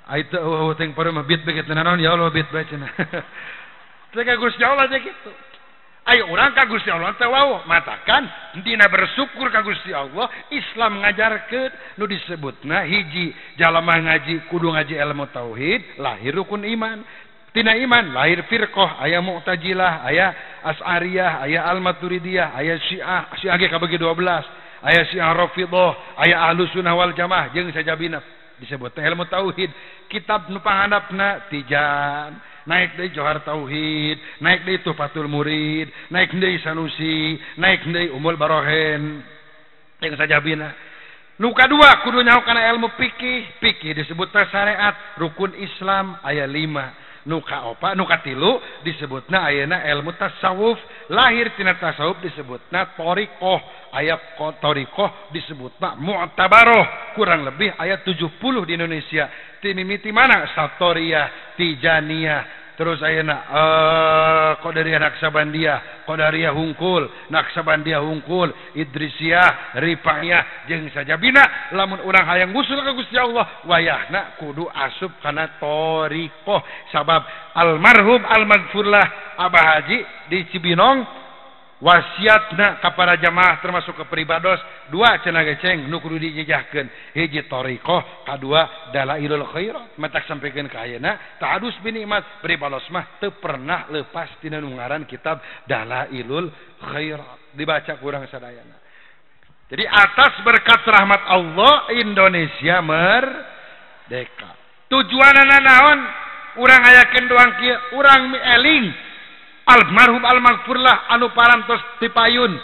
Speaker 1: Aitu eueuh teh paru mah bit begitu naon ya Allah bit bae cenah. Teh ka Gusti Allah teh kitu. Ayo urang ka Gusti Allah teh wau matakan dina bersyukur ka Gusti Allah, Islam ngajarkeun nu disebutna hiji jalma ngaji kudu ngaji ilmu tauhid, lahir rukun iman. Tina iman lahir firqah, aya Mu'tazilah, aya As'ariyah, aya Al-Maturidiyah, aya Syiah, Syiah ge kabagi 12, aya Syiah Rafidhah, aya Ahlus Sunnah wal Jamaah jeung sajabina disebut teh ilmu tauhid. Kitab nu panghandapna Tijan, naik deui Johar Tauhid, naik deui Tuhfatul Murid, naik deui Sanusi, naik deui Ummul Barohen jeung sajabina. Nu kadua kudu nyaho kana ilmu fikih. Fikih disebut teh syariat, rukun Islam aya 5. Nu kaopat, nu katilu disebutna ayeuna ilmu tasawuf. Lahir tina tasawuf disebutna thariqah, aya thariqah disebutna mu'tabaroh. Kurang lebih aya 70 di Indonesia. Ti mimiti mana? Satoriyah, Tijaniyah, terus ayeuna Qadariyah Naqsyabandiyah, Qadariyah hungkul, Naqsyabandiyah hungkul, Idrisiyah, Rifaiyah jeung sajabina. Lamun urang hayang ngusul ka Gusti Allah wayahna kudu asup kana thariqah. Sabab almarhum almaghfurlah Abah Haji di Cibinong wasiatna ka para jamaah termasuk ke pribados dua cenah geceng nu kudu dijejahkeun, hiji thariqah, kadua dalailul khairat. Matak sampikeun ka ayeuna ta'adus bi nikmat pribados mah teu pernah lepas tina nu ngaran kitab Dalailul Khairat, dibaca kurang sadayana. Jadi atas berkat rahmat Allah Indonesia merdeka. Tujuanana naon? Urang hayakeun doang kieu, urang mieling almarhum almaghfurlah anu parantos tipayun,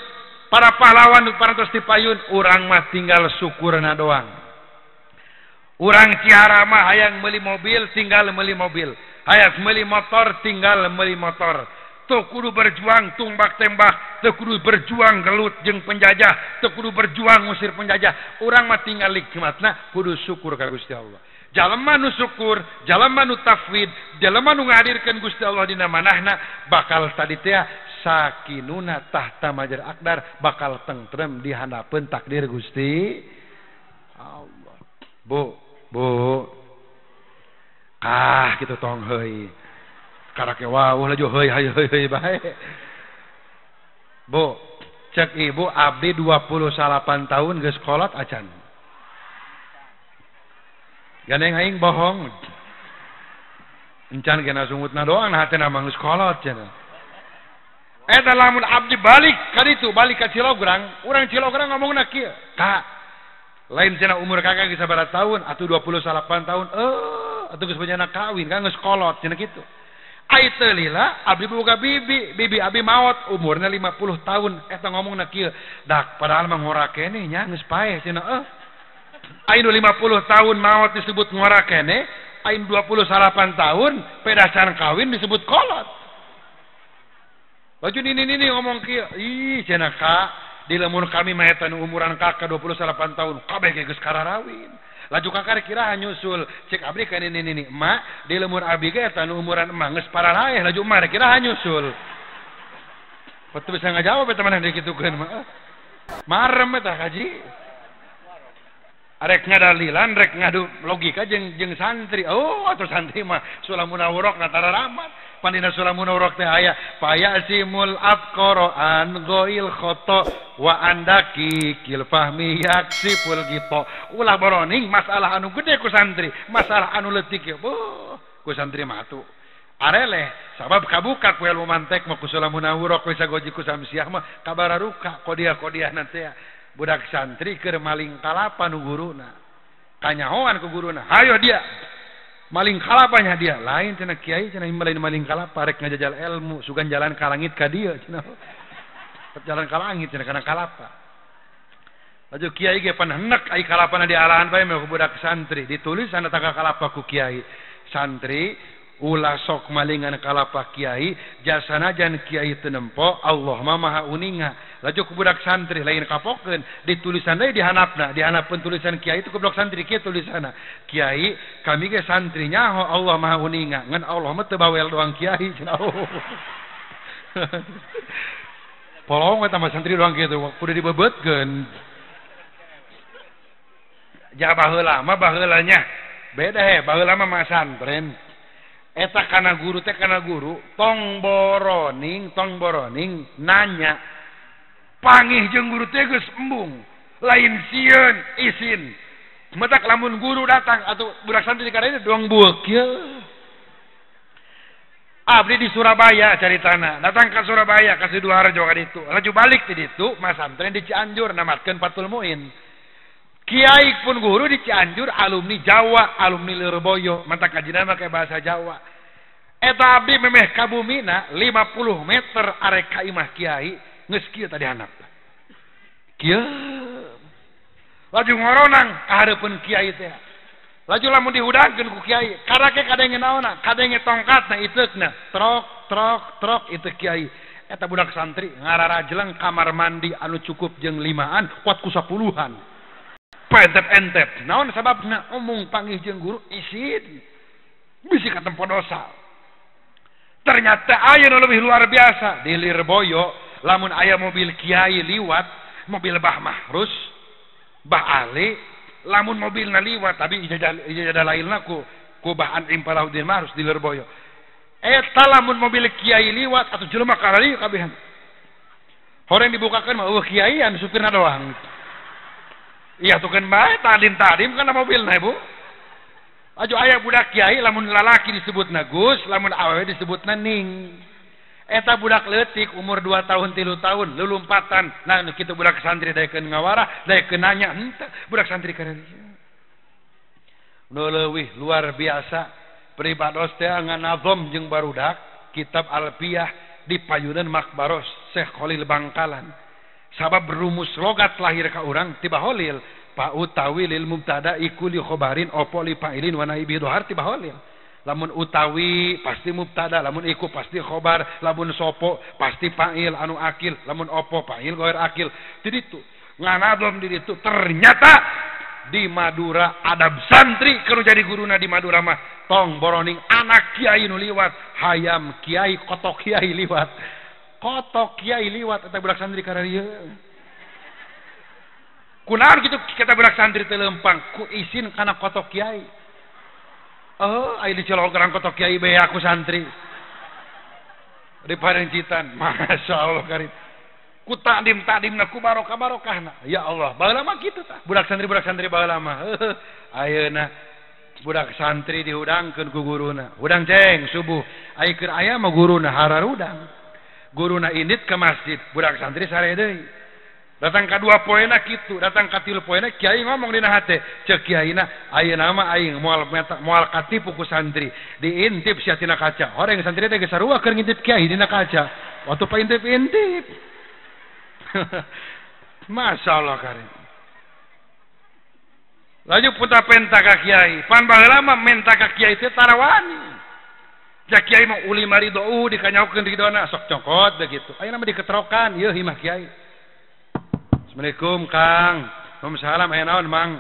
Speaker 1: para pahlawan anu parantos tipayun, urang mah tinggal syukurna doang. Urang Ciara mah hayang meuli mobil tinggal meuli mobil, hayang meuli motor tinggal meuli motor. Teu kudu berjuang tumbak tembak, teu kudu berjuang gelut jeung penjajah, teu kudu berjuang ngusir penjajah. Urang mah tinggal nikmatna kudu syukur ka Gusti Allah. Jalema nu syukur, jalema nu tafwid, jalema nu ngahadirkeun Gusti Allah dina manahna bakal tadi teh sakinuna tahta majar akdar, bakal tentrem di handapeun takdir Gusti Allah. Bu, bu. Ah, kitu tong heuy. Karake wawuh laju heuy heuy heuy heuy bae. Bu, cek ibu abdi 28 tahun geus kolot acan. Gandeng aing bohong. Encan kena sungutna doang nah hatena mah geus kolot cenah. Eta lamun abdi balik ka ditu, balik ka Cilograng, urang Cilograng ngomongna kieu, "Kak, lain cenah umur kakak geus sabaraha tahun? Atuh 28 tahun." Atuh geus banyana kawin, kan geus kolot cenah kitu. Ai teu lila abdi boga bibi, bibi abdi maot umurna 50 tahun. Eta ngomongna kieu, "Dak padahal mah ngora keneh nya geus paeh cenah." Ain 50 tahun maot disebut ngora keneh, ain 28 tahun pedasan kawin disebut kolot. Baju nini-nini ngomong kieu, ih cenah ka, di lemur kami mah eta nu umuran kakak 28 tahun, kabeh ge geus kararawin. Laju kakak kira nyusul, cek abdi ka nini-nini, emak di lemur abdi ge eta nu umuran emak geus pararaeh, laju emak kira nyusul. Betul bisa ngajawab eta maneh dikitukeun mah. Marem eta kaji. Rek ngadalilan, rek ngadu logika jeung jeung santri. Oh, atuh santri mah Sulamuna Munawwarah natara rahmat. Pandina Sulamuna Munawwarah teh aya fayasimul afqara an ghail khata wa andaki kil fahmi yaksiful gitu. Ulah boroning masalah anu gede ku santri, masalah anu leutik ye. Boh, ku santri mah atuh areleh sabab kabuka ku ilmu mantek mah ku Sulamuna Munawwarah ku sagoji ku samsiah mah kabararuka kodiah-kodiah nanti ya. Budak santri keur maling kalapa nu guruna. Kanyahoan ku guruna. Hayo dia. Maling kalapanya dia. Lain cenah kiai cenah lain maling kalapa rek ngajajal ilmu sugan jalan ka langit ka dieu cenah. Jalan ka langit cenah kana kalapa. Laju kiai ge pan henek ai kalapana diarahan bae mah ku budak santri. Ditulis sana tangga kalapa ku kiai. Santri ulah sok malingan kalapa kiai, jasana jan kiai teu nempo, Allah mah maha uninga. Laju ku budak santri lain kapokeun, ditulisan deui dihanapna, dihanapeun tulisan kiai itu ku budak santri kieu tulisanna. Kiai, kami ge santri nyaho Allah maha uninga, ngan Allah mah teu bawel doang kiai cenah. Polong eta mah santri doang kitu, kudu dibebeutkeun. Ja baheula mah baheula nya. Beda he, baheula mah mah santren. Eta kana guru teh kana guru tong boroning nanya pangih jeung guru teh geus embung lain sieun isin matak lamun guru datang atau budak santri kada doang bueuk kieu. Abdi di Surabaya cari tanah, datang ke Surabaya ke Sidoarjo ka ditu. Laju balik ti ditu masantren di Cianjur namatkeun Fathul Muin. Kiai pun guru di Cianjur alumni Jawa, alumni Lirboyo, mantak kajina make bahasa Jawa. Eta abdi memeh ka bumina 50 meter arek ka imah kiai geus kieu tadi handap. Kieu. Laju ngoronang ka hareupeun kiai teh. Laju lamun dihudangkeun ku kiai, karake kadenge naonna, kadenge tongkatna iteukna, trok trok trok iteuk kiai. Eta budak santri ngararajleng kamar mandi anu cukup jeung 5an kuat ku 10-an. Pentep-entep. Naon sababna omong panggih jeung guru isin. Bisi katempo dosa. Ternyata aya nu leuwih luar biasa di Lirboyo, lamun aya mobil kiai liwat, mobil Bah Mahrus, Bah Ali, lamun mobilna liwat tapi ijazah lainna ku Bah An'im Palahuddin Mahrus di Lirboyo. Eta lamun mobil kiai liwat atuh jelema kararieu kabehan. Horeng dibukakeun mah eueuh kiai anu supirna doang. Iya tuh kan bae tadim-tadim kana mobilna ibu. Aju aya budak kiai lamun lalaki disebutna Gus, lamun awewe disebutna Ning. Eta budak leutik umur 2 tahun 3 tahun lulumpatan. Nah kitu budak santri daekeun ngawarah, daekeun nanya henteu budak santri kararieu. Nu leuwih luar biasa pribados teh nganazom jeung barudak kitab Alfiyah di payunan Makbaros Syekh Khalil Bangkalan. Sabab rumus logat lahir ka urang tiba Khalil. Pa utawi lil mubtada iku li khobarin opo li fa'ilin wa naibi dohar tiba Khalil. Lamun utawi pasti mubtada, lamun iku pasti khobar, lamun sopo pasti fa'il anu akil, lamun opo fa'il goer akil. Di ditu nganadom di ditu ternyata di Madura adab santri keur jadi guruna di Madura mah tong boroning anak kiai nu liwat, hayam kiai kotok kiai liwat. Kotok kiai liwat eta budak santri kararieu. Kunaon kitu kita budak santri teu leumpang ku isin kana kotok kiai. Oh, aya dicelogerang kotok kiai bae aku santri. Di parencitan, Masya Allah karim. Ku takdim-takdimna ku barokah-barokahna. Ya Allah, baheula mah kitu tah. Budak santri baheula mah. Ayeuna budak santri dihudangkeun ku guruna. Hudang ceng subuh. Aya keur aya mah guruna hararudang. Guruna indit ke masjid, budak santri sare deui. Datang ka 2 poena kitu, datang ka 3 poena kiai ngomong dina hate, ceuk kiaina ayeuna mah aing moal moal katipu ku santri. Diintip sia tina kaca. Horeng santri teh geus sarua keur ngintip kiai dina kaca. Waktu pa intip-intip. Masya Allah karim. Laju puta penta ka kiai. Pan baheula mah menta ka kiai teh tarawani. Ja kiai mah uli maridou dikanyaokeun ridona sok cokot begitu. Ayeuna mah diketerokan ieu imah kiai. Assalamualaikum Kang. Waalaikumsalam aya naon Mang?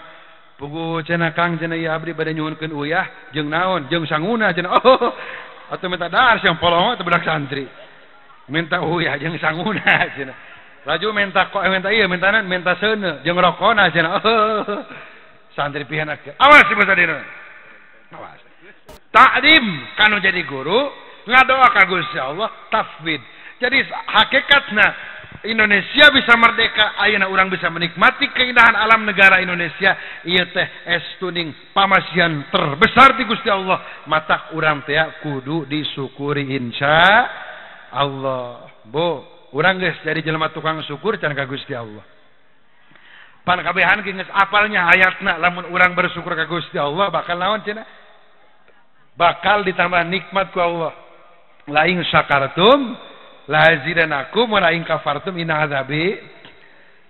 Speaker 1: Pugu cenah Kang cenah ieu abdi bade nyuhunkeun uyah jeung naon jeung sanguna cenah. Oh, atuh minta dahar siang polong atuh budak santri. Minta uyah jeung sanguna cenah. Laju minta kok minta ieu minta naon minta seuneu jeung rokona cenah. Oh, santri pihanak. Awas ieu sadina. Awas. Takdim kanu jadi guru ngadoa ka Gusti Allah tafwid. Jadi hakikatna Indonesia bisa merdeka, ayeuna urang bisa menikmati keindahan alam negara Indonesia. Ieu teh estuning pamasihan terbesar di Gusti Allah. Matak urang teh kudu disyukuri insya Allah. Bu, urang geus jadi jelema tukang syukur can ka Gusti Allah. Pan kabehan geus apalnya hayatna lamun urang bersyukur ka Gusti Allah bakal naon cenah? Bakal ditambah nikmat ku Allah. Lain syakartum lazidanakum wa la in kafartum inna azabi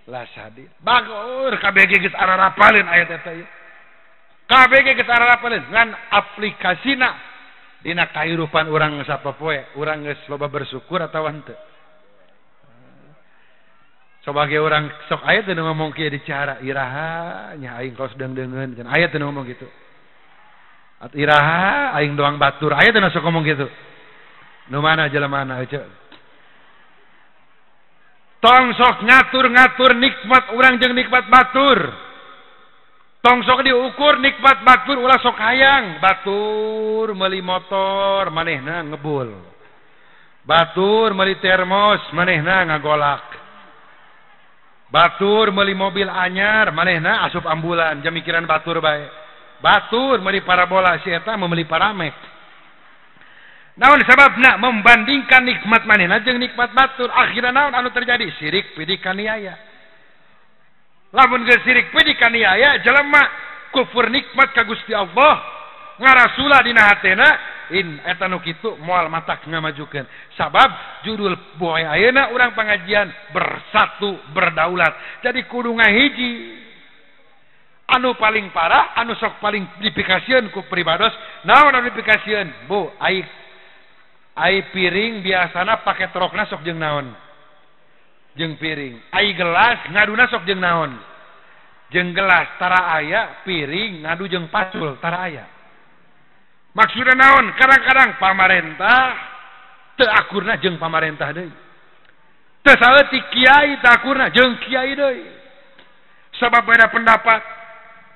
Speaker 1: lasadid. Bagur KBG geus ararapaleun ayat eta ieu. KBG geus ararapaleun ngan aplikasina dina kahirupan urang sapopoe, urang geus loba bersyukur atawa henteu. Sebagai orang sok aya teu ngomong kieu di cara iraha nya aing kaos deung-deungeun cenah aya teu ngomong kitu. At iraha aing doang batur aya teu sok ngomong kitu. Nu mana jelema mana euceu. Tong sok ngatur-ngatur nikmat urang jeung nikmat batur. Tong sok diukur nikmat batur ulah sok hayang. Batur meuli motor manehna ngebul. Batur meuli termos manehna ngagolak. Batur meuli mobil anyar manehna asup ambulan jamikiran batur bae. Batur meuli parabola si eta meuli paramek. Naon sababna membandingkan nikmat manehna jeung nikmat batur, akhirna naon anu terjadi? Sirik pidik kaniaya. Lamun geus sirik pidik kaniaya jelema kufur nikmat ka Gusti Allah, ngarasula dina hatena in eta nu kitu moal matak ngamajukeun. Sabab judul poe ayeuna urang pangajian bersatu berdaulat. Jadi kudu ngahiji. Anu paling parah, anu sok paling dipikasieun ku pribados, naon anu dipikasieun? Bu, ai piring biasana pake trokna sok jeung naon? Jeung piring. Ai gelas ngaduna sok jeung naon? Jeung gelas. Tara aya piring ngadu jeung pacul, tara aya. Maksudna naon? Kadang-kadang pamarentah teu akurna jeung pamarentah deui. Teu saeutik kiai teu akurna jeung kiai deui. Sabab beda pendapat,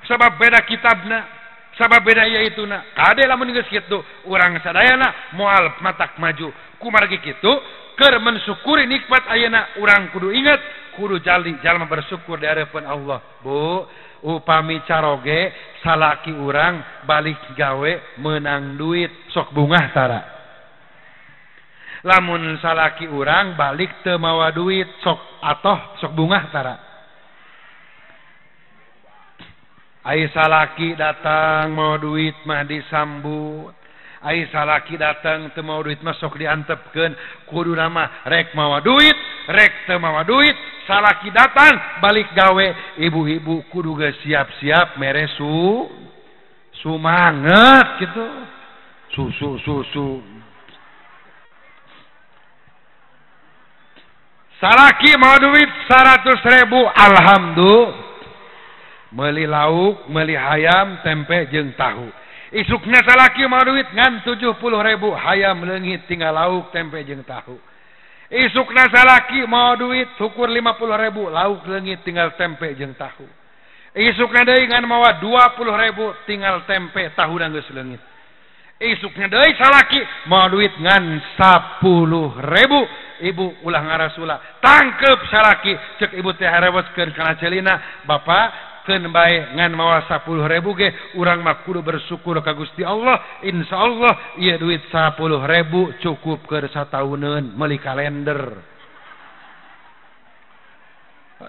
Speaker 1: sabab beda kitabna, sabab beda ieu ituna. Kade lamun geus kitu urang sadayana moal matak maju. Kumargi kitu keur mensyukuri nikmat ayeuna urang kudu ingat, kudu jali jalma bersyukur di hadapan Allah. Bu, upami caroge salaki urang balik gawe menang duit sok bungah tara. Lamun salaki urang balik teu mawa duit sok atoh sok bungah tara. Ai salaki datang mau duit mah disambut. Ai salaki datang teu mawa duit mah sok diantepkeun. Kudu mah rek mawa duit, rek teu mawa duit, salaki datang balik gawe, ibu-ibu kudu geus siap-siap mere sumanget gitu. Susu susu. Salaki mawa duit 100.000, alhamdulillah. Meuli lauk, meuli hayam, tempe jeung tahu. Isukna salaki mawa duit ngan 70.000, hayam leungit tinggal lauk, tempe jeung tahu. Isukna salaki mawa duit syukur 50.000, lauk leungit tinggal tempe jeung tahu. Isukna deui ngan mawa 20.000, tinggal tempe tahu geus leungit. Isukna deui salaki mawa duit ngan 10.000, ibu ulah ngarasula. Tangkep salaki, cek ibu teh harewoskeun kana celina, bapak keun bae ngan mawa 10.000 ge urang mah kudu bersyukur ka Gusti Allah. Insyaallah ieu duit 10.000 cukup keur satauneun meuli kalender.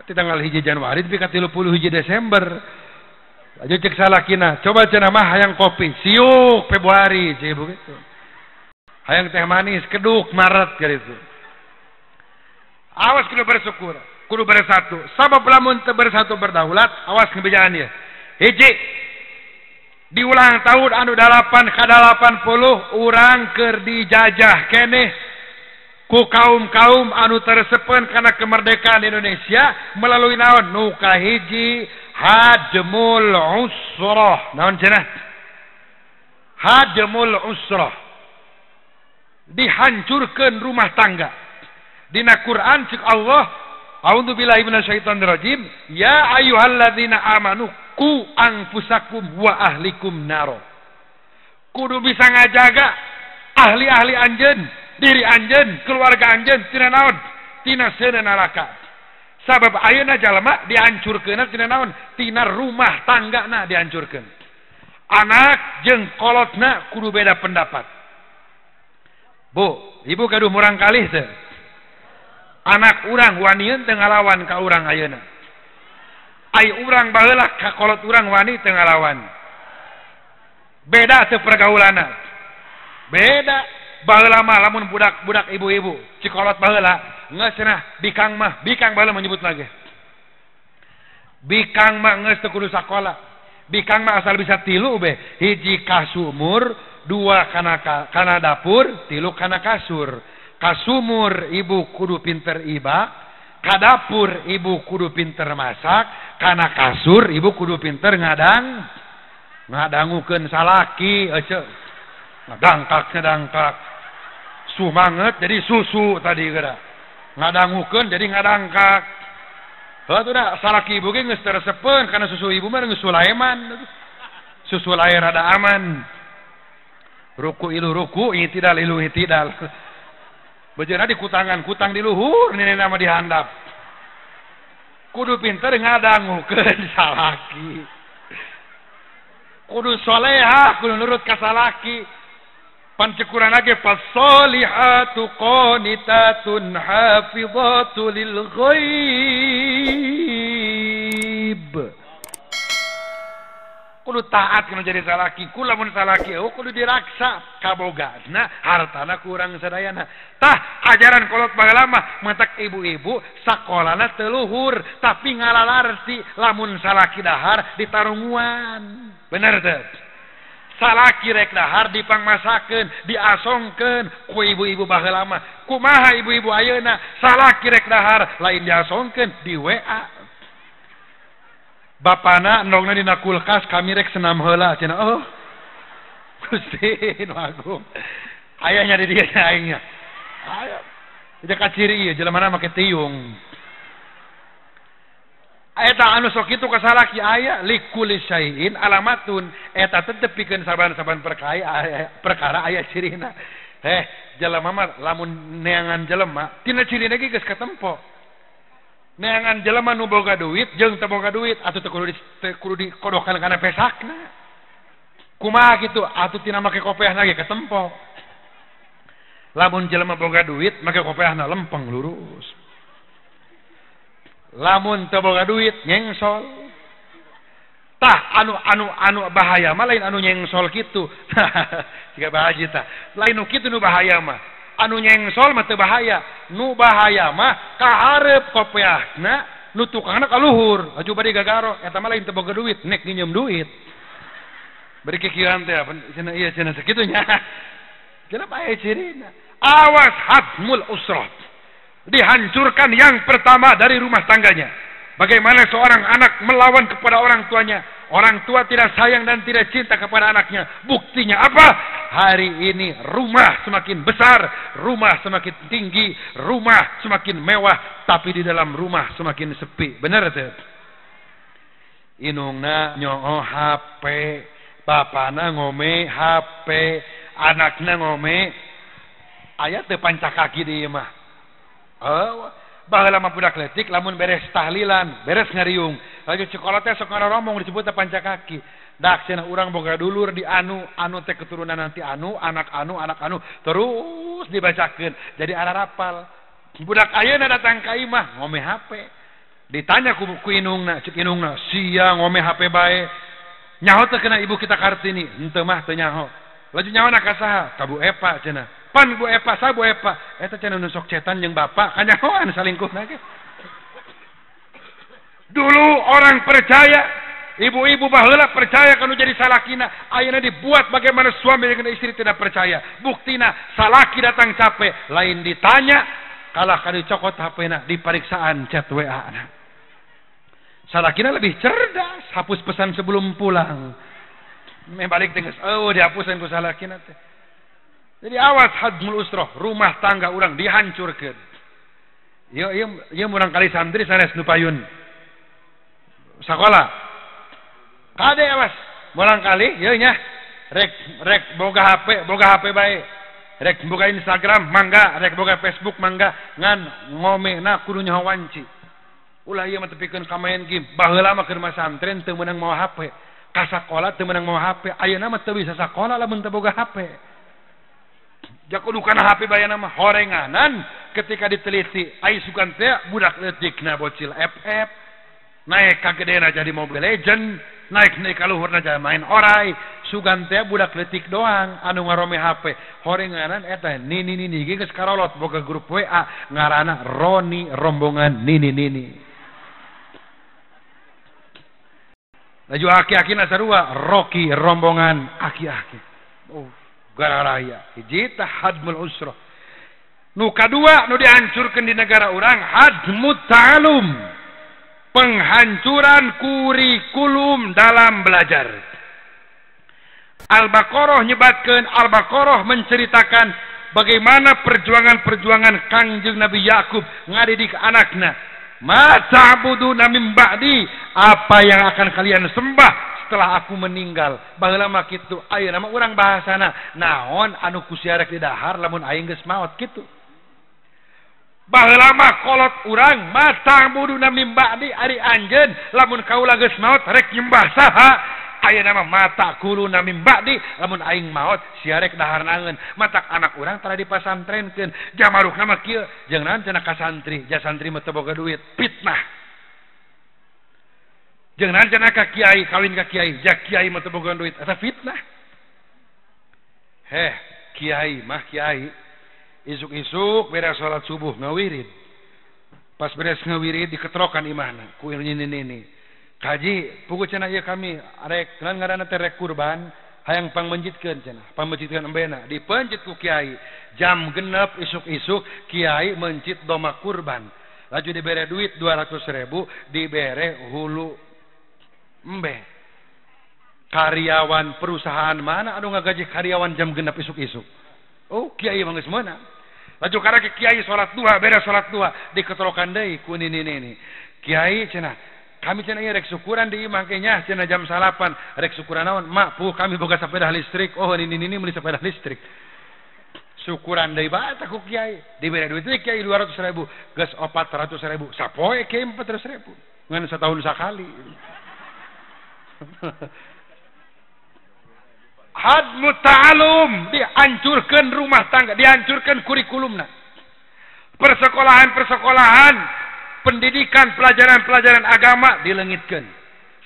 Speaker 1: Di tanggal 1 Januari tepi ka 31 Desember. Aja cek salakina, coba cenah mah hayang kopi siuk Februari cek ibu gitu. Hayang teh manis keduk Maret gitu. Awas kudu bersyukur, kudu bersatu. Sabab lamun teu bersatu berdaulat, awas ngebejaan ieu. Hiji, di ulang tahun anu 8 ka 80 urang keur dijajah keneh ku kaum-kaum anu tersepen kana kemerdekaan Indonesia melalui naon? Nu kahiji hadmul usrah. Naon cenah? Hadmul usrah. Dihancurkeun rumah tangga. Dina Quran cek Allah, a'udzubillahi minasyaitonirrajim, ya ayyuhalladzina amanu qu anfusakum wa ahlikum naro. Kudu bisa ngajaga ahli-ahli anjeun, diri anjeun, keluarga anjeun tina naon? Tina seuneu neraka. Sabab ayeuna jalma dihancurkeunna tina naon? Tina rumah tanggana dihancurkeun. Anak jeung kolotna kudu beda pendapat. Bu, ibu gaduh murang kalih teu? Anak urang wanieun teu ngalawan ka urang ayeuna. Ai urang baheula ka kolot urang wani teu ngalawan. Beda teu pergaulanna. Beda. Baheula mah lamun budak-budak ibu-ibu cikolot baheula geus cenah bikang mah, bikang baheula menyebut lagi. Bikang mah geus teu kudu sakola. Bikang mah asal bisa tilu be. Hiji ka sumur, dua kana dapur, tilu kana kasur. Kasumur ibu kudu pinter ibak, kadapur ibu kudu pinter masak, kana kasur ibu kudu pinter ngadangukeun salaki ece. Ngadangkak ngadangkak. Sumanget jadi susu tadi geura. Ngadangukeun jadi ngadangkak. Heuh atuh da salaki ibu ge geus teresepeun kana susu ibu mah geus Sulaiman. Susu lain rada aman. Ruku ilu ruku, itidal ilu itidal. Bejana di kutangan, kutang di luhur, nenek nama dihandap. Kudu pinter ngadangukeun salaki. Kudu soleha, kudu nurut ka salaki. Pan cek urang lagi fasolihatu qanitatun hafizatu lil ghaib. Kudu taat kana jadi salaki, ku lamun salaki eueuh kudu diraksa kabogana hartana kurang sadayana. Tah ajaran kolot baheula mah matak ibu-ibu sakolana teu luhur tapi ngalalarti lamun salaki dahar ditarunguan. Bener teu? Salaki rek dahar dipangmasakeun, diasongkeun ku ibu-ibu baheula mah. Kumaha ibu-ibu ayeuna salaki rek dahar lain diasongkeun di WA. Bapana endogna dina kulkas kami rek senam heula cenah. Oh. Gusti nu agung. Ayahnya di dieu aingnya. Aya. Teu kaciri ieu jelemana make tiung. Eta anu sok kitu ka salaki aya likuli syai'in alamatun eta teh tepikeun saban-saban perkara aya cirina. Heh, jelema mah lamun neangan jelema tina cirina ge geus katempo. Neangan jelema nu boga duit jeung teu boga duit atuh teu kudu dikodokan kana pesakna. Kumaha kitu atuh tina make kopeahna ge katempo. Lamun jelema boga duit make kopeahna lempeng lurus. Lamun teu boga duit nyengsol. Tah anu anu anu bahaya mah lain anu nyengsol kitu. Siga bahaji tah. Lain nu kitu nu bahaya mah. Anu nyengsol mah teu bahaya. Nu bahaya mah kahareup kopeahna nu tukangna ka luhur. Aju bade gagaro eta mah lain teu boga duit, nek nginjem duit. Bari kikieuan teh cenah ieu cenah sakitu nya. Cenah bae cirina. Awas hadmul usrah. Dihancurkan yang pertama dari rumah tangganya. Bagaimana seorang anak melawan kepada orang tuanya. Orang tua tidak sayang dan tidak cinta kepada anaknya. Buktinya apa? Hari ini rumah semakin besar, rumah semakin tinggi, rumah semakin mewah, tapi di dalam rumah semakin sepi. Benar tidak? Inungna nyoo HP, bapana ngome HP, anakna ngome. Aya teu pancakaki di ieu mah. Oh, baheula mah budak leutik lamun beres tahlilan, beres ngariung. Lagi sekolah teh sok ngaroromong disebut teh pancakaki. Dak cenah urang boga dulur di anu, anu teh keturunan nanti anu, anak anu, anak anu, terus dibacakeun. Jadi ararapal. Budak ayeuna datang ka imah ngome HP. Ditanya ku inungna, cek inungna, sia ngome HP bae. Nyaho teh kena ibu kita Kartini, henteu mah teu nyaho. Laju nyaho ka saha? Ka Bu Epa cenah. Pan Bu Epa, sa Bu Epa. Eta cenah nu sok cetan jeung bapak, kanyahoan salingkuhna ge. Dulu orang percaya, ibu-ibu baheula percaya kanu jadi salakina, ayeuna dibuat bagaimana suami dengan istri tidak percaya. Buktina salaki datang capek, lain ditanya, kalah ka dicokot HP-na, diperiksaan chat WA-na. Salakina lebih cerdas, hapus pesan sebelum pulang. Meh balik teh geus eueuh dihapusan ku salakina teh. Jadi awas hadmul usroh, rumah tangga urang dihancurkeun. Ieu ieu ieu murang kali santri sanes nu payun. Sakola. Kade awas, murang kali ieu nya rek rek boga HP bae. Rek boga Instagram mangga, rek boga Facebook mangga, ngan ngomena kudu nyaho wanci. Ulah ieu mah tepikeun ka main game. Baheula mah keur masantren teu meunang mawa HP. Ka sakola teu meunang mawa HP. Ayeuna mah teu bisa sakola lamun teu boga HP. Jakudukan HP bayana mah horenganan ketika diteliti ai sugan teh budak leutikna bocil FF naik ka gedena jadi Mobile Legend, naik ka luhurna jadi main orai, sugan teh budak leutik doang anu ngarome HP. Horenganan eta nini nini ge geus karolot boga grup WA ngaranna Roni rombongan nini nini. Laju aki-akina sarua Rocky rombongan aki-aki. Oh, gararaya. Hiji tah hadmul usrah. Nu kadua nu dihancurkeun di negara urang hadmut ta'alum. Penghancuran kurikulum dalam belajar. Al-Baqarah nyebatkeun, Al-Baqarah menceritakan bagaimana perjuangan-perjuangan Kangjeng Nabi Yakub ngadidik anakna. Ma ta'buduna min ba'di, apa yang akan kalian sembah setelah aku meninggal. Baheula mah kitu, ayeuna mah urang bahasana naon anu ku sia rek didahar lamun aing geus maot kitu. Baheula mah kolot urang ma ta'buduna min ba'di, ari anjeun lamun kaula geus maot rek nyembah saha. Ayeuna mah mata kuluna mim ba'di, lamun aing maot sia rek dahar naeun. Matak anak urang tara dipasantrenkeun. Jamarukna mah kieu, jeung naon cenah ka santri, ja santri mah teu boga duit, fitnah. Jeung naon cenah ka kiai, kawin ka kiai, ja kiai mah teu boga duit, eta fitnah. Heh, kiai mah kiai isuk-isuk beres salat subuh ngawirid. Pas beres ngawirid diketrokan imahna ku nini-nini. Kaji puguh cenah ieu kami arek naon ngaranna teh rek kurban hayang pangmencitkeun cenah, pangmencitkeun embena dipencit ku kiai. Jam 6 isuk-isuk kiai mencit doma kurban. Laju dibere duit 200.000, dibere hulu embe. Karyawan perusahaan mana anu ngagaji karyawan jam 6 isuk-isuk? Oh, kiai mah geus meunang. Laju karek kiai salat duha, beres salat duha diketrokan deui ku nini-nini. Kiai cenah, kami cenah ieu rek syukuran di imah ke nya cenah jam 9. Rek syukuran naon? Mak, puh kami boga sepeda listrik. Oh, nini-nini meuli sepeda listrik. Syukuran deui bae tah ku kiai. Dibere duit deui kiai 200.000, geus 400.000. Sapoe kiai 400.000. Ngan setahun sakali. Hadmu ta'alum, dihancurkan rumah tangga, dihancurkan kurikulumna. Persekolahan-persekolahan, pendidikan pelajaran-pelajaran agama dilengitkan.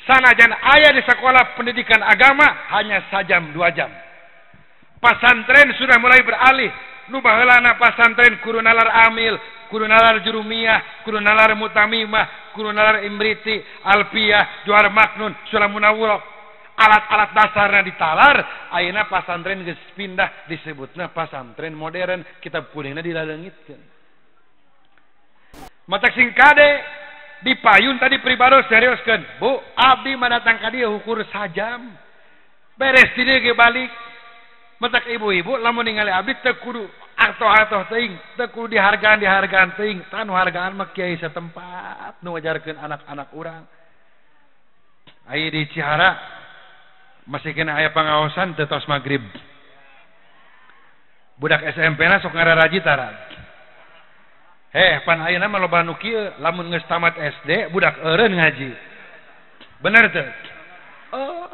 Speaker 1: Sanajan aya di sekolah pendidikan agama hanya sajam 2 jam. Pasantren sudah mulai beralih. Nu baheulana pasantren kudu nalar amil, kudu nalar jurumiyah, kudu nalar mutamimah, kudu nalar imriti, alpiyah, juhar maknun, surah munawwarah. Alat-alat dasarna ditalar, ayeuna pasantren geus pindah disebutna pasantren modern, kitab kuningna dilaleungitkeun. Matak sing kade di payun tadi pribados seriuskeun. Bu, abdi mah datang ka dieu ukur sajam. Beres di dieu ge balik. Matak ibu-ibu lamun ningali abdi teu kudu atoh-atoh teuing, teu kudu dihargaan-dihargaan teuing, tah nu hargaan mah kiai satempat nu ngajarkeun anak-anak urang. Aya di Cihara masih kena aya pangaosan teu tos magrib. Budak SMP na sok ngararaji tara. Heh, pan ayeuna mah loba nu kieu, lamun geus tamat SD budak eureun ngaji. Bener teu? Oh.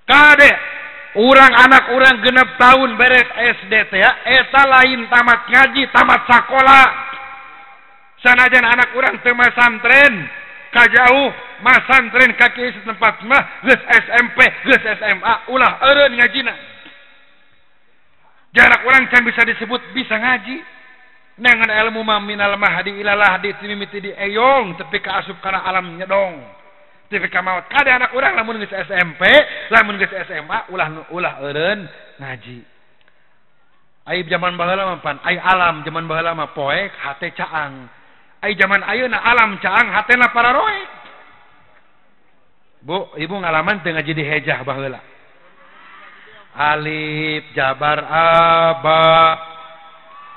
Speaker 1: Kade urang anak urang 6 tahun beres SD teh ya, eta lain tamat ngaji, tamat sakola. Sanajan anak urang teu masantren, kajauh masantren ka kieu setempat mah geus SMP, geus SMA, ulah eureun ngajina. Jarak urang can bisa disebut bisa ngaji. Nengan ilmu mah minal mahdi ila lahdi timimiti di eyong tepi ka asup kana alam nyedong. Tepi ka maot. Kade anak urang lamun geus SMP, lamun geus SMA ulah ulah eureun ngaji. Ai zaman baheula mah pan, ai alam zaman baheula mah poek hate caang. Ai zaman ayeuna alam caang hatena pararoek. Bu, ibu ngalaman teu ngaji di hejah baheula. Alif jabar aba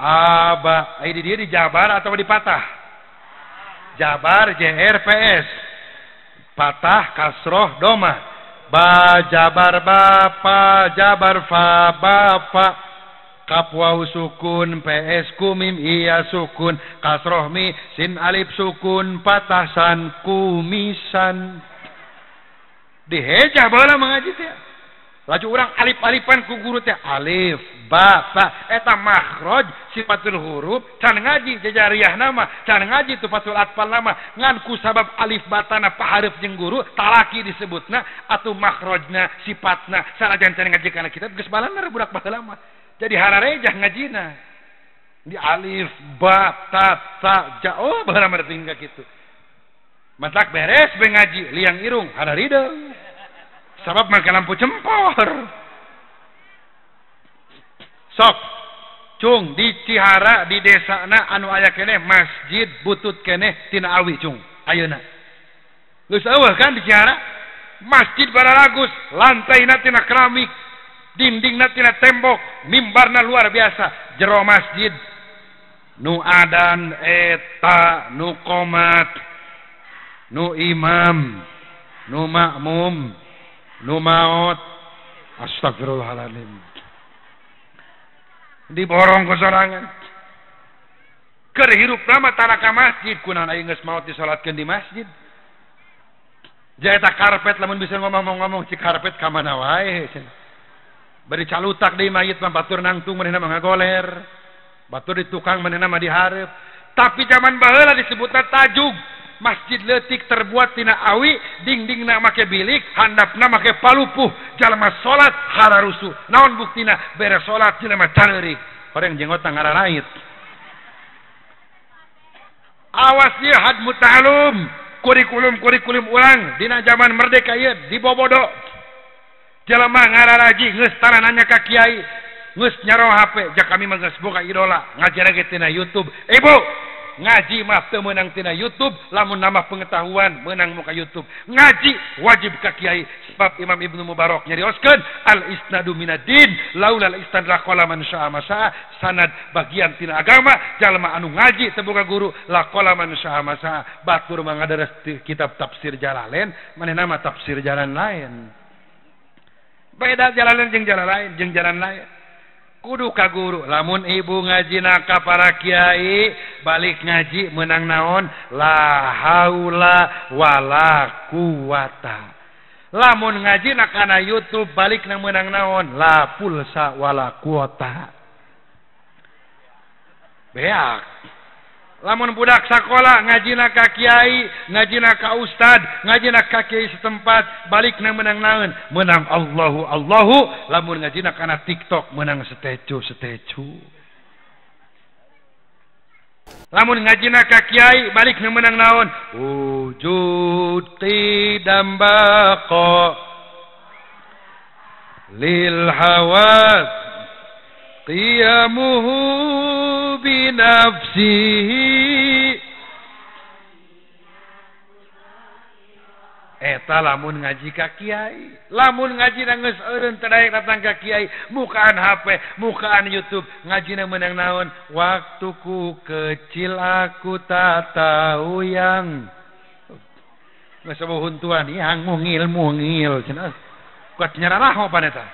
Speaker 1: aba, ai di dieu di jabar atau di patah? Jabar JRPS. Patah kasroh doma. Ba jabar ba pa jabar fa ba fa. Kaf waw sukun PS ku mim iya sukun kasroh mi sin alif sukun patah san kumisan. Dihejah baheula mengaji teh. Laju urang alif-alifan ku guru teh alif ba ta eta makhraj sifatul huruf can ngaji jajariah nama can ngaji tufatul atfal nama ngan ku sabab alif batana pahareup jeung guru talaki disebutna atuh makhrajna sifatna sanajan can ngaji kana kitab geus balanar budak baheula mah. Jadi hararejah ngajina di alif ba ta ta ja oh baheula mah tinggal kitu. Matak beres be ngaji liang irung hararideung. Sabab make lampu cempor. Sok cung di Cihara di desana anu aya keneh masjid butut keneh tina awi cung ayeuna. Geus eueuh kan di Cihara? Masjid bararagus, lantaina tina keramik, dindingna tina tembok, mimbarna luar biasa, jero masjid nu adan eta, nu qomat, nu imam, nu makmum, nu maot. Astagfirullahaladzim. Diborong ke sorangan. Keur hirup lama tanah ka masjid, kunaon aing geus maot disalatkeun di masjid. Jaeta karpet lamun bisa ngomong-ngomong cik karpet ka mana wae cenah. Bari calutak deui mayit mah batur nangtung manehna mah ngagoler. Batur di tukang manehna mah dihareup. Tapi zaman baheula disebutna tajug. Masjid leutik terbuat tina awi, dingdingna make bilik, handapna make palupuh, jalma salat hararusuh. Naon buktina? Beres salat jelema caleurik. Horeng jenggotna ngararait. Awas ieu hadmu ta'alum, kurikulum urang dina zaman merdeka ieu dibobodo. Jelema ngararaji geus tara nanya ka kiai, geus nyaro HP, ja kami mah geus boga idola, ngaji lagi tina YouTube. Ibu, ngaji mah teu meunang tina YouTube, lamun nambah pengetahuan meunang muka YouTube. Ngaji wajib ka kiai, sebab Imam Ibnu Mubarak nyarioskeun al isnadu minad-din, laula al isnad laqala man syaa ma syaa, sanad bagian tina agama, jalma anu ngaji teu boga guru laqala man syaa ma syaa. Batur mah ngadares kitab tafsir Jalalain, manehna mah tafsir jalan lain. Beda jalan jeung jalan lain, jeung jalan lain. Kudu ka guru, lamun ibu ngajina ka para kiai, balik ngaji menang naon? La haula wala quwata. Lamun ngajina kana YouTube balik na menang naon? La pulsa wala kuota. Beak. Lamun budak sakola ngajina ka kiai, ngajina ka ustad, ngajina ka kiai setempat, balik na menang naon? Menang Allahu Allahu. Lamun ngajina kana TikTok menang setecu setecu. Lamun ngajina ka kiai balik na menang naon? Wujud qidam baqa lil hawas qiyamuhu binafsihi. Eta lamun ngaji ka kiai, lamun ngaji geus eureun teu daek datang ka kiai, mukaan HP, mukaan YouTube, ngajina meunang naon? Waktuku kecil aku tak tahu yang geus huntuan yang mungil-mungil cenah. Kuat nyararaho paneta.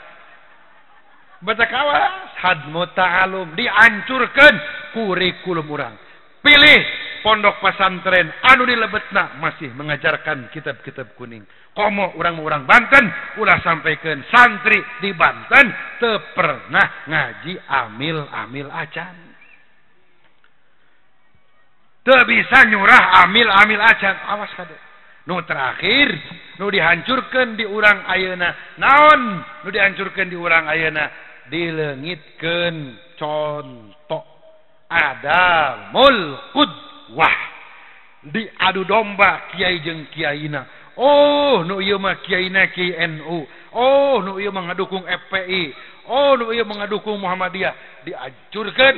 Speaker 1: Baca kawas hadmu ta'alum dihancurkan kurikulum urang. Pilih pondok pesantren anu dilebetna masih mengajarkan kitab-kitab kuning. Komo urang-urang Banten ulah sampaikan santri di Banten teu pernah ngaji amil-amil acan. Teu bisa nyurah amil-amil acan. Awas kade. Nu terakhir nu dihancurkan di urang ayeuna. Naon nu dihancurkan di urang ayeuna? Dileungitkeun contoh adamul qudwah, diadu domba kiai jeung kiaina. Oh nu ieu mah kiaina kiai NU, oh nu ieu mah ngadukung FPI, oh nu ieu mah ngadukung Muhammadiyah, dihancurkeun.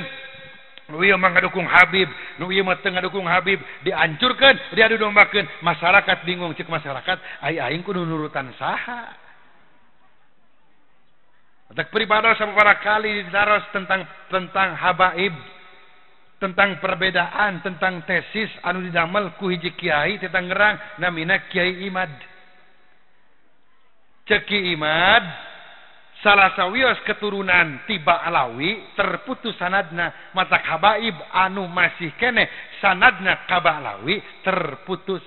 Speaker 1: Nu ieu mah ngadukung Habib, nu ieu mah teu ngadukung Habib, dihancurkeun, diadu dombakeun. Masyarakat bingung, cek masyarakat ai aing kudu nurutan saha? Atak pribadi sababaraha kali ditaros tentang habaib, tentang perbedaan, tentang tesis anu didamel ku hiji kiai teh Tangerang namina Kiai Imad. Cek Ki Imad salah sawios keturunan tiba Alawi terputus sanadna, matak habaib anu masih keneh sanadna ka Ba'alawi terputus.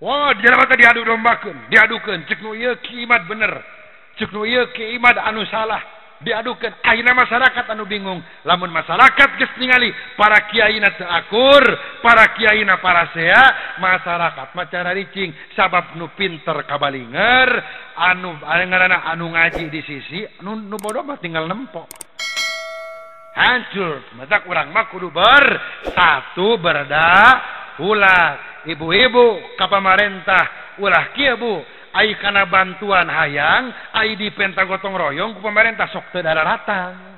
Speaker 1: Wah, jelema teh diadu dombakeun, diadukeun cek nu ieu Ki Imad bener, cek nu ieu Ki Imad anu salah, diadukeun. Ayeuna masyarakat anu bingung. Lamun masyarakat geus ningali para kiaina teu akur, para kiaina parasea, masyarakat mah cararicing sabab nu pinter kabalinger, anu ngaranna anu ngaji di sisi, nu bodoh mah tinggal nempok. Hancur. Matak urang mah kudu bersatu berda ulah. Ibu-ibu ka pamarentah ulah kieu Bu, ai kana bantuan hayang, ai dipenta gotong royong ku pemerintah sok teu daratang.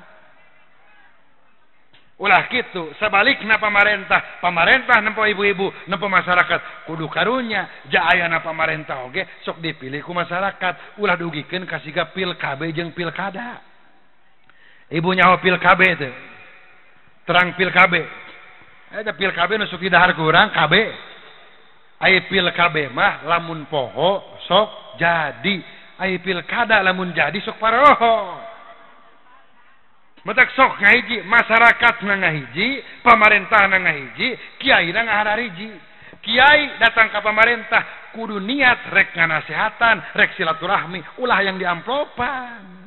Speaker 1: Ulah kitu, sebalikna pamarentah, pamarentah nempo ibu-ibu, nempo masyarakat kudu karunya, ja ayana pamarentah oge sok dipilih ku masyarakat, ulah dugikeun ka siga pil KB jeung pilkada. Ibu nyaho pil KB teu? Terang pil KB. Eta pil KB nu sok didahar ku urang KB. Ai pil KB mah lamun poho sok jadi, ai pilkada lamun jadi sok paroho. Matak sok ngahiji, masyarakat na ngahiji, pamarentah na ngahiji, kiai na ngaharariji. Kiai datang ke pemerintah kudu niat rek nganasehatan, rek silaturahmi, ulah yang diamplopan.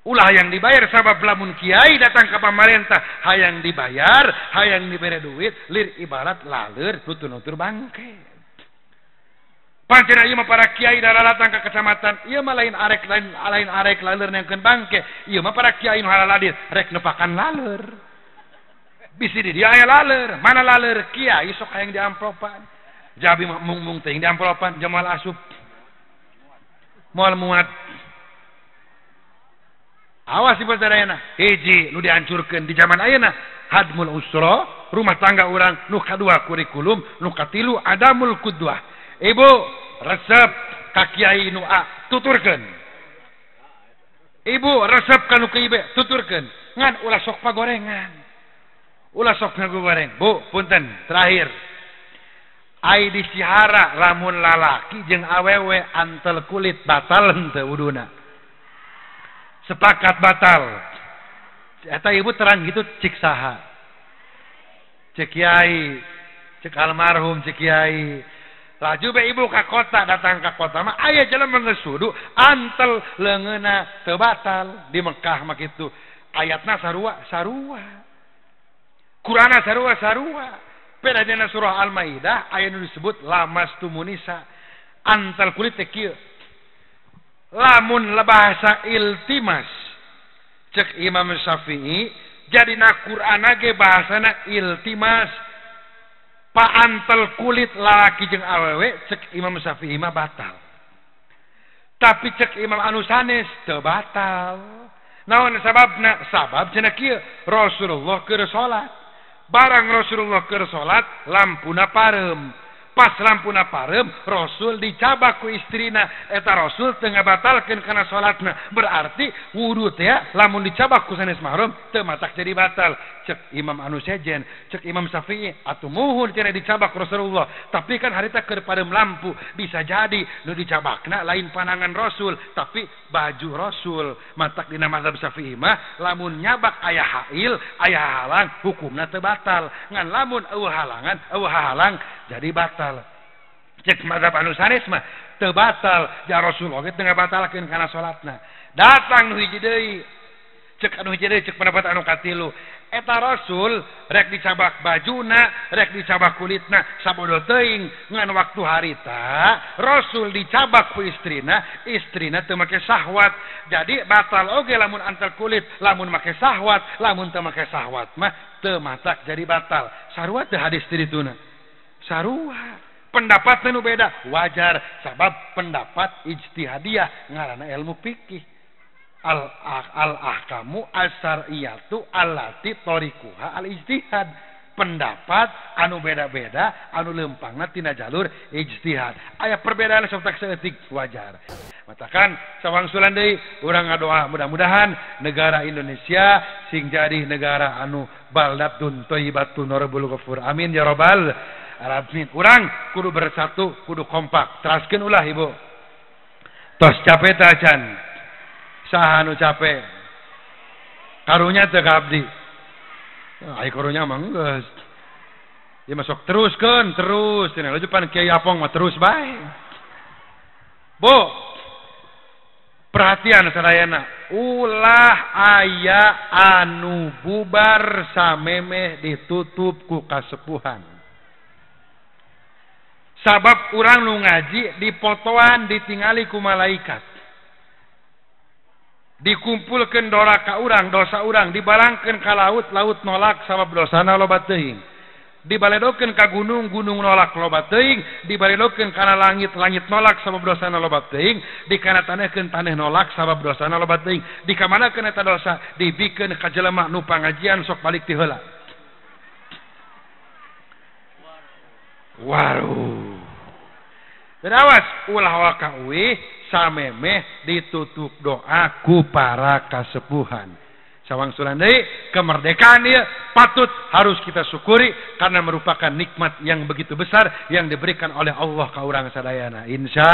Speaker 1: Ulah yang dibayar sabab lamun kiai datang ke pemerintah hayang dibayar, hayang dibere duit, lir ibarat laleur nutur-nutur bangke. Pancen ieu mah para kiai datang ke kecamatan, ieu mah lain arek lain arek laleur neangkeun bangke, ieu mah para kiai nu haladir rek nepakan laleur. Bisi di dia aya laleur, mana laleur kiai sok hayang diamplopan. Jabi mah mung-mung teuing diamplopan jamal asup. Moal muat. Awas ibu sadayana, hiji nu dihancurkeun di zaman ayeuna hadmul usra, rumah tangga urang nu kadua kurikulum, nu katilu adamul qudwah. Ibu resep ka kiai nu A tuturkeun. Ibu resep ka nu kiai B tuturkeun. Ngan ulah sok pagorengan. Ulah sok ngagoreng. Bu, punten terakhir. Ai disihara lamun lalaki jeung awewe antel kulit batal henteu wuduna. Sepakat batal. Eta ibu terang gitu cik saha. Cik kiai, cik almarhum cik kiai. Laju be ibu ka kota, datang ka kota mah aya jelema geus wudu antel leungeunna teu batal di Mekah mah kitu. Ayatna sarua sarua. Qur'anna sarua sarua. Beda dina surah Al-Maidah aya nu disebut lamastumunisa. Antel kulit teh kieu. Lamun bahasa iltimas cek Imam Syafi'i jadina Qur'an ge bahasana iltimas paantel kulit lalaki jeung awewe cek Imam Syafi'i mah batal, tapi cek Imam anu sanes teu batal. Naon sababna? Sabab cenah kieu, Rasulullah keur salat, barang Rasulullah keur salat lampuna pareum. Pas lampuna pareum Rasul dicabak ku istrina, eta Rasul teu ngabatalkeun kana salatna. Berarti wudu teh lamun dicabak ku sanes mahrum teu matak jadi batal. Cek Imam anu sejen, cek Imam Syafi'i atuh muhun cenah dicabak Rasulullah, tapi kan harita keur pareum lampu, bisa jadi nu dicabakna lain panangan Rasul tapi baju Rasul. Matak dina mazhab Syafi'i mah lamun nyabak aya hail, aya halang hukumna teu batal. Ngan lamun eueuh halangan, eueuh halang jadi batal. Cek mazhab anu sanes mah teu batal, ja Rasulullah ge teu ngabatalkeun kana salatna. Datang nu hiji deui, cek anu hiji deui, cek pendapat anu katilu, eta Rasul rek dicabak bajuna, rek dicabak kulitna sabodo teuing, ngan waktu harita Rasul dicabak ku istrina, istrina teu make syahwat. Jadi batal oge lamun antel kulit, lamun make syahwat, lamun teu make syahwat mah teu matak jadi batal. Sarua teu hadis dituna. Sarua. Pendapat nu beda wajar sabab pendapat ijtihadiyah ngaranna ilmu fikih. Al ahkamu as-syar'iyyatu allati tariquha al ijtihad. Pendapat anu beda-beda anu leumpangna tina jalur ijtihad. Aya perbedaan sok tak saeutik wajar. Matakan sawangsulan deui urang ngadoa mudah-mudahan negara Indonesia sing jadi negara anu baldatun thayyibatun rabbul ghafur. Amin ya rabbal alamin. Urang kudu bersatu, kudu kompak. Teraskeun ulah ibu. Tos capek ta acan? Saha nu capek? Karunya teu ka abdi. Ai karunya mah geus. Ieu mah sok teruskeun, terus. Cenah laju pan Kiai Apong mah terus bae. Bu, perhatian sadayana, ulah aya anu bubar samemeh ditutup ku kasepuhan. Sabab urang nu ngaji dipotoan ditingali ku malaikat. Dikumpulkeun doraka urang, dosa urang dibalangkeun ka laut, laut nolak sabab dosana loba teuing. Dibaledokeun ka gunung, gunung nolak loba teuing, dibaledokeun kana langit, langit nolak sabab dosana loba teuing, dikana tanehkeun taneh nolak sabab dosana loba teuing. Dikamanakeun eta dosa? Dibikeun ka jelema nu pangajian sok balik ti heula. Waruh. Dan awas ulah waka uih samemeh ditutup doa ku para kasepuhan. Sawangsulan deui kemerdekaan ieu patut harus kita syukuri karena merupakan nikmat yang begitu besar yang diberikan oleh Allah ka urang sadayana. Insya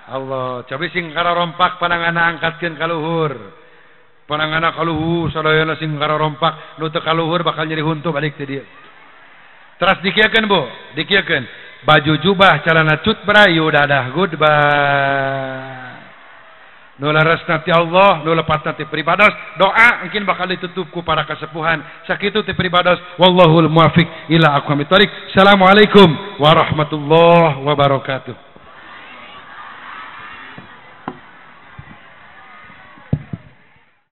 Speaker 1: Allah. Cobi sing kararompak panangana angkatkeun ka luhur. Panangana ka luhur sadayana sing kararompak nu teu ka luhur bakal nyeri huntu balik teh dieu. Teras dikieukeun Bu, dikieukeun. Baju jubah calana cut berayu dadah goodbye. Nu leresna ti Allah, nu lepatna ti pribados, doa mungkin bakal ditutup ku para kasepuhan. Sakitu ti pribados, wallahul muwafiq ila aqwamit thoriq. Assalamualaikum warahmatullahi wabarakatuh.